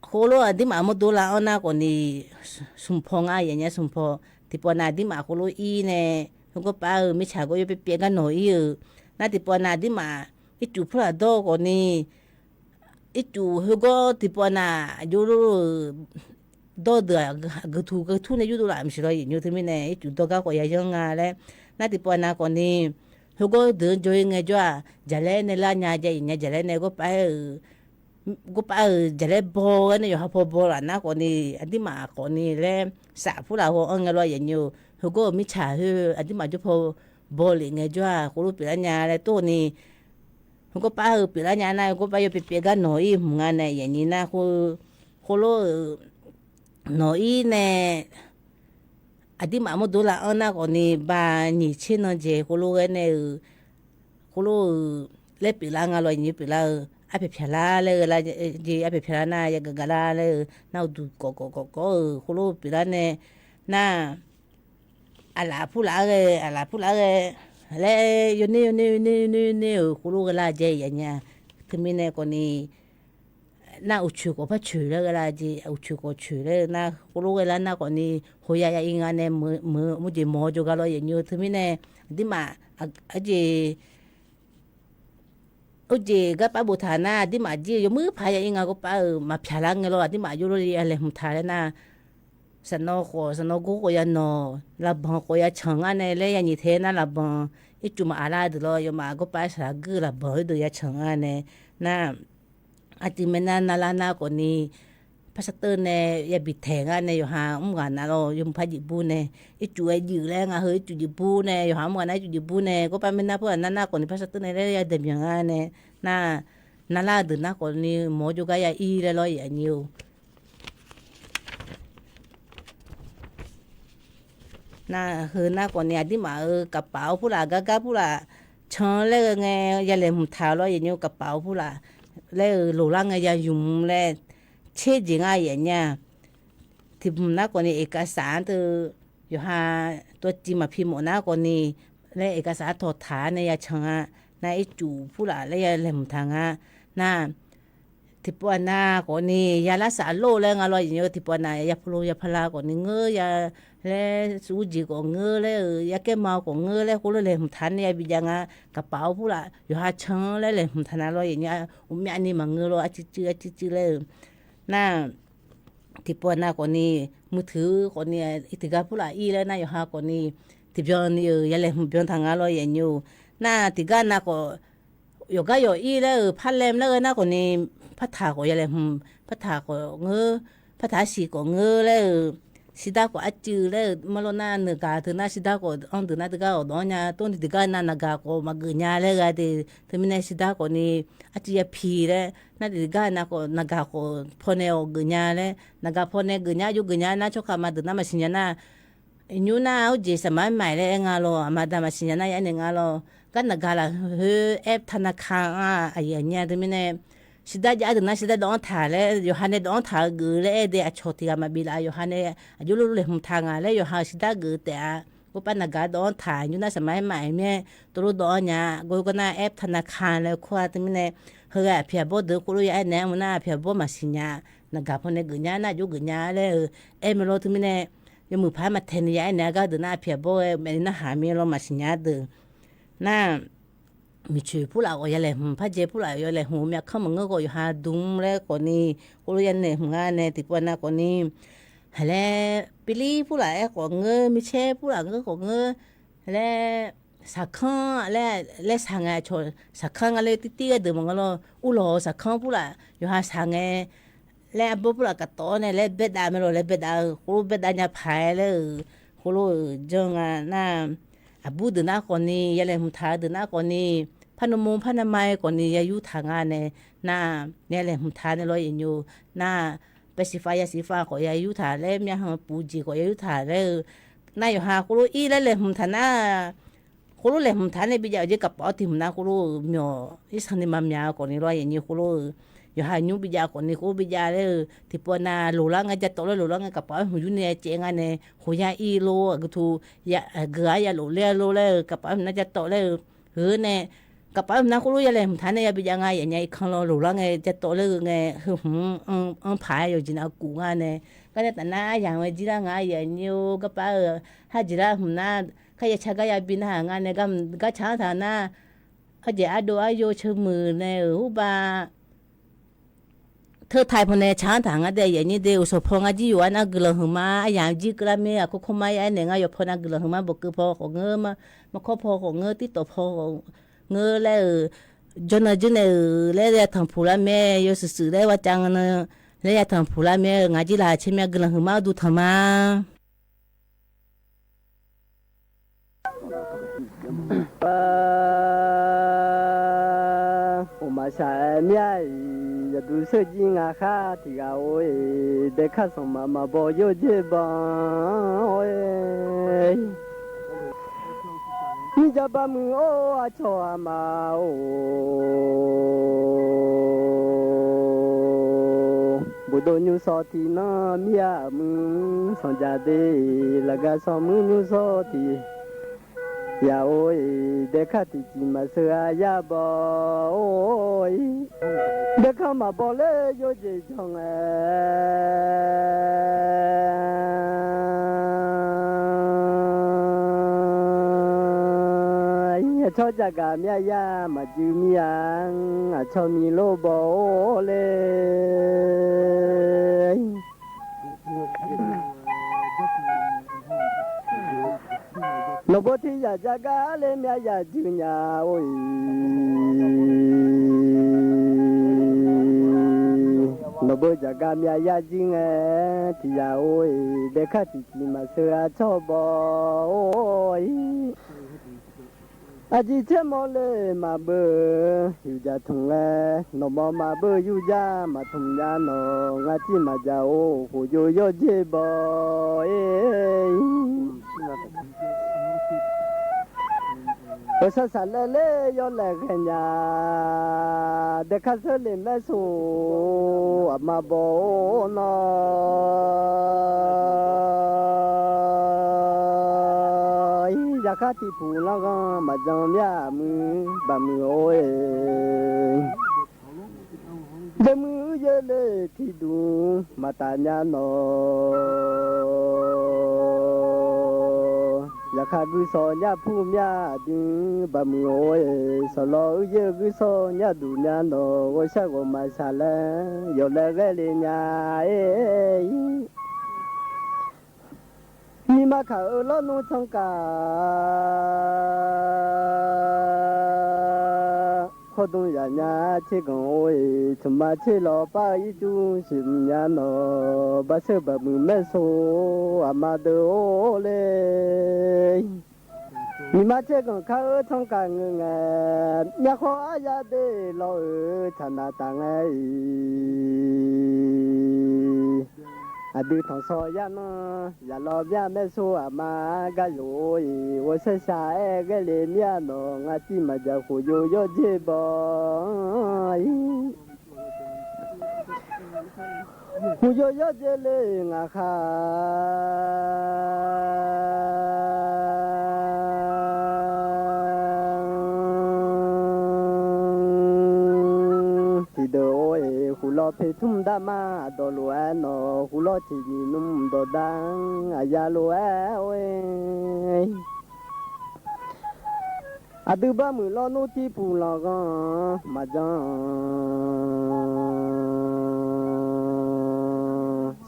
khoerlof aqdirmaf mawrdo lar-anr nar khawfni, smq paw ngar yaf nya smq paw, tiqpawf nav aqdirmaf khoerlof-ir nae, heugawr pav-eu mirtsaq gawr yawpyaev pyaev gar nawq-ir-euq, nar tiqpawf nav aqdirmaf ircuf purlaq dawr khawfni, ircuf heugawr tiqpawf nav aqjox lor-euq dawr deuq aqgeu tuq geu tur nae yurdov laf maqsiq lawr yaf nymr teumirnae ircuf dawr gar khawf yayanr nga laer, nar tiqpawf nav khawfni, heugawr deuq-anr jawr-ir ngaejawr-aq jaqlaer nae lar nya jav-ir nya jaqlaer nae gawr pav-aer-euq gawr pav-euq jaqlaer baw-aer nae yawqha paw baw laf nar khawfni, aqdirmaf khawfni laer saf purlaf haw-anr ngae lawr yaf nymr-eu, heugawr-euq mirtsaq khoer aqdirmaf jawr paw baw lef ngaejawr-aq khoerlof pyeuflar nya laer tov ni, heugawr pav-eu pyeuflar nya nar heugawr pav yawpyaev pyaev gar nawq-ir hmq nga nae yaf nyi nar khoer, khoerlof-euq nawq-ir nae, aqdirmaf mawrdo lar-anr nar khawfni ba nyiq tser nan jeq khoerlof ghae nae-euq, khoerlof-euq laer pyeuflar nga lawr yaf nymr pyeuflar-eu arpyaeq pyaqlar laer-eu lar jeq arpyaeq pyaqlar nar yagaq gaq lar laer-eu nar uqduq kawv kawv kawv kawv-euq khoerlof pyeuflar nae, nar, aqlaf purlaf-aer ghae aqlaf purlaf-aer ghae laer yawner yawner yawner yawner-euq khoerlof ghae lar jav-ir yaf nya, teumirnae khawfni, nar uqcoeq khawf par coeq laer ghae lar jeq uqcoeq khawf coeq laer-eu nar khoerlof ghae lar nar khawfni, hawya ya-ir nga nae meuq meuq jeq mawq-awr jawrgar lawr yaf nymr-eu teumirnae, aqdirmaf, aqjeq Urjeq garpav boftaq nar aqdirmaf jir-eu yawmuir paq ya-ir nga gawr pav-euq maqpyaq lar ngae lawr aqdirmaf jawrlor-ir ya laeqhmq taq laer nar, saqnawv khawf saqnawv gor khawf ya nawq, laqbanq khawf ya canq ngar nae laer ya nyiq tae nar laqbanq, ircuf maqaq lar deuq lawr yawmaf gawr pav-aer saqlaq guir-eu laqbanq-aer deuq ya canq ngar nae, nar, aqjeq mae nar narlar nar khawfni, parsar teur nae ya biqtaeq ngar nae yawqha mr ghaq nar lawr yawmuiq par jeq bur nae, ircuf-aer jeq laer nga heu ircuf jeq bur nae yawqha mr ghaq nar ircuf jeq bur nae gawr pav mae nar pur ghaq nar nar khawfni parsar teur nae laer ya daeqbyanq ngar nae, nar, narlar deuq nar khawfni mawq-awr jawrgar ya-ir laer lawr yaf nyi-eu. Nar heu nar khawfni aqdirmaf-euq kaqpaf-awr purlaf gar gar purlaf can laer-eu ngae, ya laeqhmq taq lawr yaf nymr kaqpaf-awr purlaf laer-eu loqlar ngae ya ymq laer, tser jeq ngar yaf nya. Tiqhmq nar khawfni eqkasaq-anr teu, yawqha tawciv maqpi mawf nar khawfni, laer eqkasaq-anr tawqtaq-ar nae ya can nga, nar ircuf purlaf laer ya laeqhmq taq nga, nar, tiqpov aqnav khawfni ya larsaf lor laer nga lawr yaf nymr-eu tiqpov aqnav ya palo ya pala khawfni ngeur ya laer smrjeq khawf ngeur laer-euq ya kaerma khawf ngeur laer khoerlof laeqhmq taq nae ya bijav nga, kaqpaf-awr purlaf yawqha can laer laeqhmq taq nar lawr yaf nymr-a, uqmyavni maqngeur lawr arcuiv cuiv arcuiv cuiv laer-eu, nar, tiqpov aqnav khawfni, muiq teuq khawfni, tiqgar purlaf ir laer nar yawqha khawfni, tiqbyan ni-euq ya laeqhmq byan taq nga lawr yaf nymr-eu, nar tiqgar nav khawf, yawqgar yawq ir laer-euq par laem laer ghae nar khawfni, partaq khawf ya laeqhmq, partaq khawf ngeur, partaq arsiq khawf ngeur laer-euq, sirdar khawf arcuiv laer-euq marlawr nar naqgaq teu nar sirdar khawf anr deuq nar teugar awqdawq-anr nya tov ni tiqgar nav naqgaq khawf maqgeuf nya laer ghae de, teumirnae sirdar khawfni, arcuiv ya pi laer nar tiqgar nav khawf naqgaq khawf pawnae awq geuf nya laer naqgaq pawnae geuf nya aqjox geuf nya nar tsawrkhav ma deuq nar maqsiq nya nar, nymr nar urjeq saqmar maiq laer aer nga lawr aqma da maqsiq nya nar ya aer naeq nga lawr, gar naqgaq lafkhoer aer taqnaqka-anr-aq aqyuif aqnyir-a teumirnae, sirdar jav deuq nar sirdar dawv-anr taq laer yawqha nae dawv-anr taq-eu geuf laer aer de aqcawq tiq ghaq maqbif laf yawqha nae, aqjox lor laeqhmq taq ngaq laer yawqha-euq sirdar geuf taef-a, gorpav naqgaq dawv-anr taq nymr nar saqmar aer maiq-aer mae, tov lor dawv-anr nya, gorgar nar aer taqnaqka laer kur-a teumirnae, heughae aqpiq aqbawr deuq khoerlof ya aer naeq-a maqnar aqpiq aqbawr maqsiq nya, naqgaq pawnae geuf nya nar aqjox geuf nya laer-eu, aer mae lawr teumirnae, yawmuiq paq-aer maqtaeq ni ya aer naeq-a gar deuq nar aqpiq aqbawr-aer maqni narhaq mir lawr maqsiq nya deuq, nar, miqcoeq purlaf khawf ya laeqhmq par jae purlaf ya laeqhmq-eu myavkanr maqngeur khawf yawqha dm laer khawfni, khoerlof ya naeqhmq nga nae tiqpov nav khawfni, haq laer, pilir purlaf aer khawf ngeur, micaer purlaf ngeur khawf ngeur, laer, saqkanr laer, laer saq ngae aqcawq saqkanr nga laer tirtir ghae deuq maqngeur lawr, urlawq-euq saqkanr purlaf yawqha saq ngae, laer arbawr purlaf kaqtawf-awr nae laer baerdav mae lawr laer baerdav-eu khoerlof baerdav nya paq-aer laer-euq, khoerlof-euq janr nga nar, aqbur deuq nar khawfni ya laeqhmq taq-eu deuq nar khawfni, par nmr par nma-aer khawfni ya yurtaq nga nae, nar, ya laeqhmq taq nae lawr yaf nymr-eu, nar, paesiqfav yasiqfav khawf ya yurtaq laer myavhanq puq jeq khawf ya yurtaq laer-eu, nar yawqha khoerlof ir laer laeqhmq taq nar, Khoerlof laeqhmq taq nae bijav-euq jeq kaqpaf-awr tiq hmq nar khoerlof-eu myawq irsanq ni maqmyaq-eu khawfni lawr, aqnyir khoerlof-eu yawqha nymr bijav khawfni khoer bijav laer-eu tiqpov nav loqlar ngae jatawv laer loqlar ngae kaqpaf-awr hmq yur nae caev nga nae khof ya ir lor, aqgeu tu aqgeu-aq yalof ler lor laer-eu kaqpaf-awr hmq nar jatawv laer-eu heu nae kaqpaf-awr hmq nar khoerlof ya laeqhmq taq nae ya bijav nga yaf nya irkanr lawr loqlar ngae jatawv laer-eu ngae heu hmq-anr paq-aer yawqjeq nav kuf nga nae gar nae taf nar aryamq-aer jir lar nga yaf nyir-or garpaf-eu harjeq lar hmq nar kar ya car gar ya bi nar-aq nga nae gar car-anr taq nar arjeq ardov aryo ceuq muiq nae-euq urbav teu taiq pawnae car-anr taq nga dae yaf nyir de uqsawq paw ngar jir yawf-aer nar guiqlanq huiqma aryamq jir keuvlar mir aqkawr kawr ma ya-aer naeq ngar yawqpaw nav guiqlanq huiqma bawqkeuv paw khawf ngeur ma, maqkawr paw khawf ngeur tirtawf paw khawf ngeur laer-euq jawrnan jir nae-euq laer ya tanqpuq lar mae yawshuif shuif laer ghar cav nan laer ya tanqpuq lar mae-eu ngaq jir laqkhaq caer mya guiqlanq huiqma arduq tanq ma. Mqmaq shaq-aer mya-iq yaqduq sheur jir ngaq khar tiq ghaq-or-e, daekar sanqmaq maqbaw yawrjer baw-anr-or-e. Mirjaq baqmuiq-or aqcawq aqma-or, bofdov nymrshawr tiq nanr mir-a muiq sanqjaq de, lafgaq sanqmuir nymrshawr tiq yaf-or-e, daekar tiqciq maqsheu-a yar baw-or-e, daekar maqbaw ler yawjeq janr ngae aqcawq jaqgaq mya yar maqjuir mir-a, aqcawq miqlor baw-or le. Nawqbawr tiq yaq jaqgar le mya yar juir nya-or-iq, nawqbawr jaqgar mya yar juir ngae tiq yaf-or-iq, daekar tiqciq maqsheu aqcawq baw-or-iq. Aqjeq tser mawr le maqbeuv yufjaq tmq ngae, nawqmawr maqbeuv yufjaq maqtmq nya nawq, ngar tir maqjaq-or, khof yov yawrjer baw-e. Ghawqshaq shaqlaeq ler yawlaeq ghaenya, daekar sheur le maersor aqma baw-or nawr, yaqkhar tiq puq lanrghanr maqjan mya muiq baqmuiq-or-e. Deuq muiq uiryeu le tiqduq maqtaf nya nawq, yaqkhar guirsawq nyar pur mya aqdui baqmuiq-or-e. Sawqlawq uiryeu guirsawq nyar duq nya nawq, ghawqshaq ghawqmaf shaqlaeq yawlaeq ghae le nya-e. Nyiq ma kaq-eu lawrnmr tsanr kaq, khawrdmr yaf nya tser ganq-or-e, tsmq ma tser lawq par-eu ircuf siq mq nya nawq, baqsheuq baqmuiq maersor aqma deuq-or le. Nyiq ma tser ganq kar-eu tsanr kaq ngeur ngae, myavkhawr aryar de lawr-euq tsaqnaq taf ngae-iq, aqdui tanqsaw yarnmr yaqlawr myar maersor aqma gar yawf-or-iq, ghawqshaq shaq-aer ghae le mir-a nawq, ngar tir maqjaq khof yov yawrjer baw-ir. Khof yov yawrjer le ngaq khaq tiqdeuq-or-e, khof lawr pe tmr darmar dawqlof-aer nawq, khof lawr tiq nyiq nmr dawqdar-anr aqya lof-aer-or-e. Aqdui barmuiq lawrnmr tirpuq lanqghanr maqjan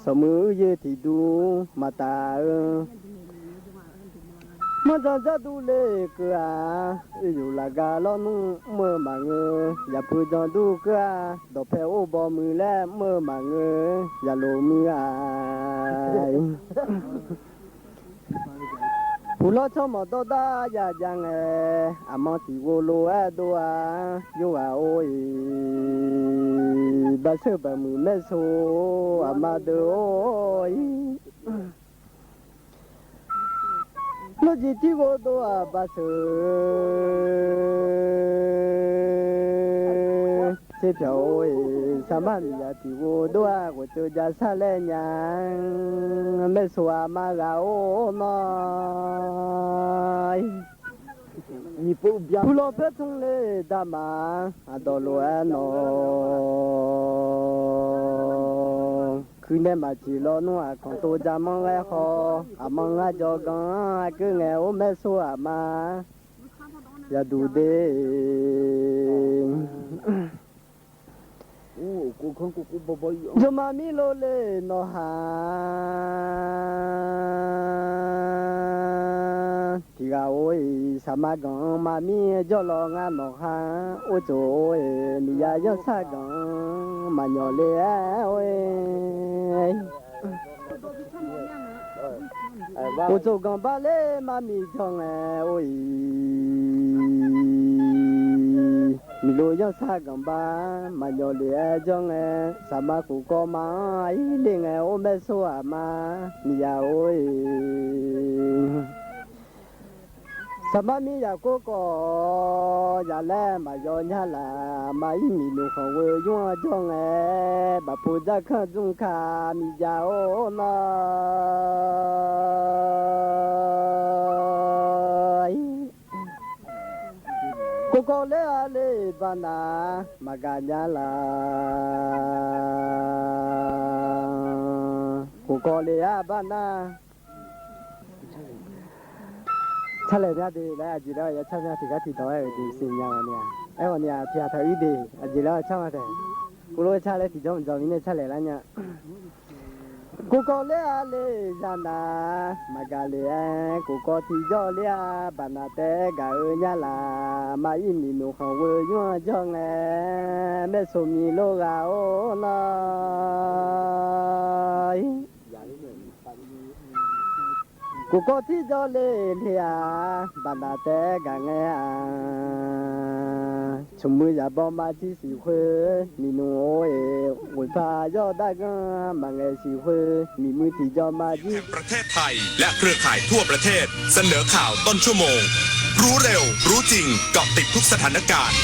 sanqmuiq uiryeu tiqduq maqtaf-eu, manrjan jarduq le keuv-aq, oeryuf lafgar lawrnmr mr-eu maqngeur, yaqpui janduq keuv-aq, dawqpae or baw muiq laer mr-eu maqngeur, yaqlof muiq-aq. Puqlawr tsawrmawq dawrdav yajav ngae, aqmanr tiq ghov lof-aer dov-a, yorghaq or-iq, baqsheuq baqmuiq maersor aqma deuq or-iq. Lawrjeq tiqghov dov-aq basheuq tserpyawq-or-eq, saqmar miqzaq tiqghov dov-aq ghoftseuv ja sar laer nya-a. Maersov aqma ghaq-or nawr, uqlawq paertmr le dama, aqdawq lof-aer nawq kuirnae maqjeq lawnmr aqkanq tov ja manr ghae haw, aqma ngar jawrganr aqgeu ngae-or maersov aqma yaqduq de. Jawrma mir lo le nawq ha tiqghaq-or-eq, saqmar ganq-anr maqmir jawrlawq ngar nawq ha ortsof-or-eq, miqya yanrsar ganq-anr maqnyawq le-aer-or-eq. Uqtsof ganq bar ler mar miq janr ngae-or-iq, miqlo yanrsar ganq bar maqnyawq le-aer janr ngae, saqmar khof kawv ma-anr aqir le ngae-or maersov aqma miqya-or-eq. Saqmar mir yaqkov kawv yaq laer maqyaw nyar laf, aqma ir miqnmq khanqghoe yur-anr janr ngae, bafpov dzarkanr dzmr ka miqya-or nawr. Khof kawv ler-a le baqnaq maqgaq nya laf. Khof kawv le-a baqnaq carlaeq mya de laer aqjeq laer ya car mya tiqgar tiqdawq-aer-euq jeq siqnya ghawqni-aq. Aerkhawf ni-aq tiqghaq taq uir de aqjeq laer car ma taef. Khoerlof-aer car laer tiqjawr mqdzawq mirnae carlaeq lar nya. Khof kawv ler-a le zaqnaq maqgaq le-aer, khof kawv tiqjawr ler-a baqnaq taef-aer gaq-eu nyar laf, aqma ir miqnmq khanqghoe yur-anr janr ngae, maersov miq lo ghaq-or nawr. Khof kawv tiqjawr le le-aq, baqnaq taef-aer gaq ngae-a. Tsmq muiq zaqbaw maqjir siq khoer, miqnmq or-eq ghoeqpar yawr darganr maqngaeq siq khoer, miqmuiq tiqjawr maqjir. แห่งประเทศไทย และเครือข่ายทั่วประเทศ เสนอข่าวต้นชั่วโมง รู้เร็ว รู้จริง เกาะติดทุกสถานการณ์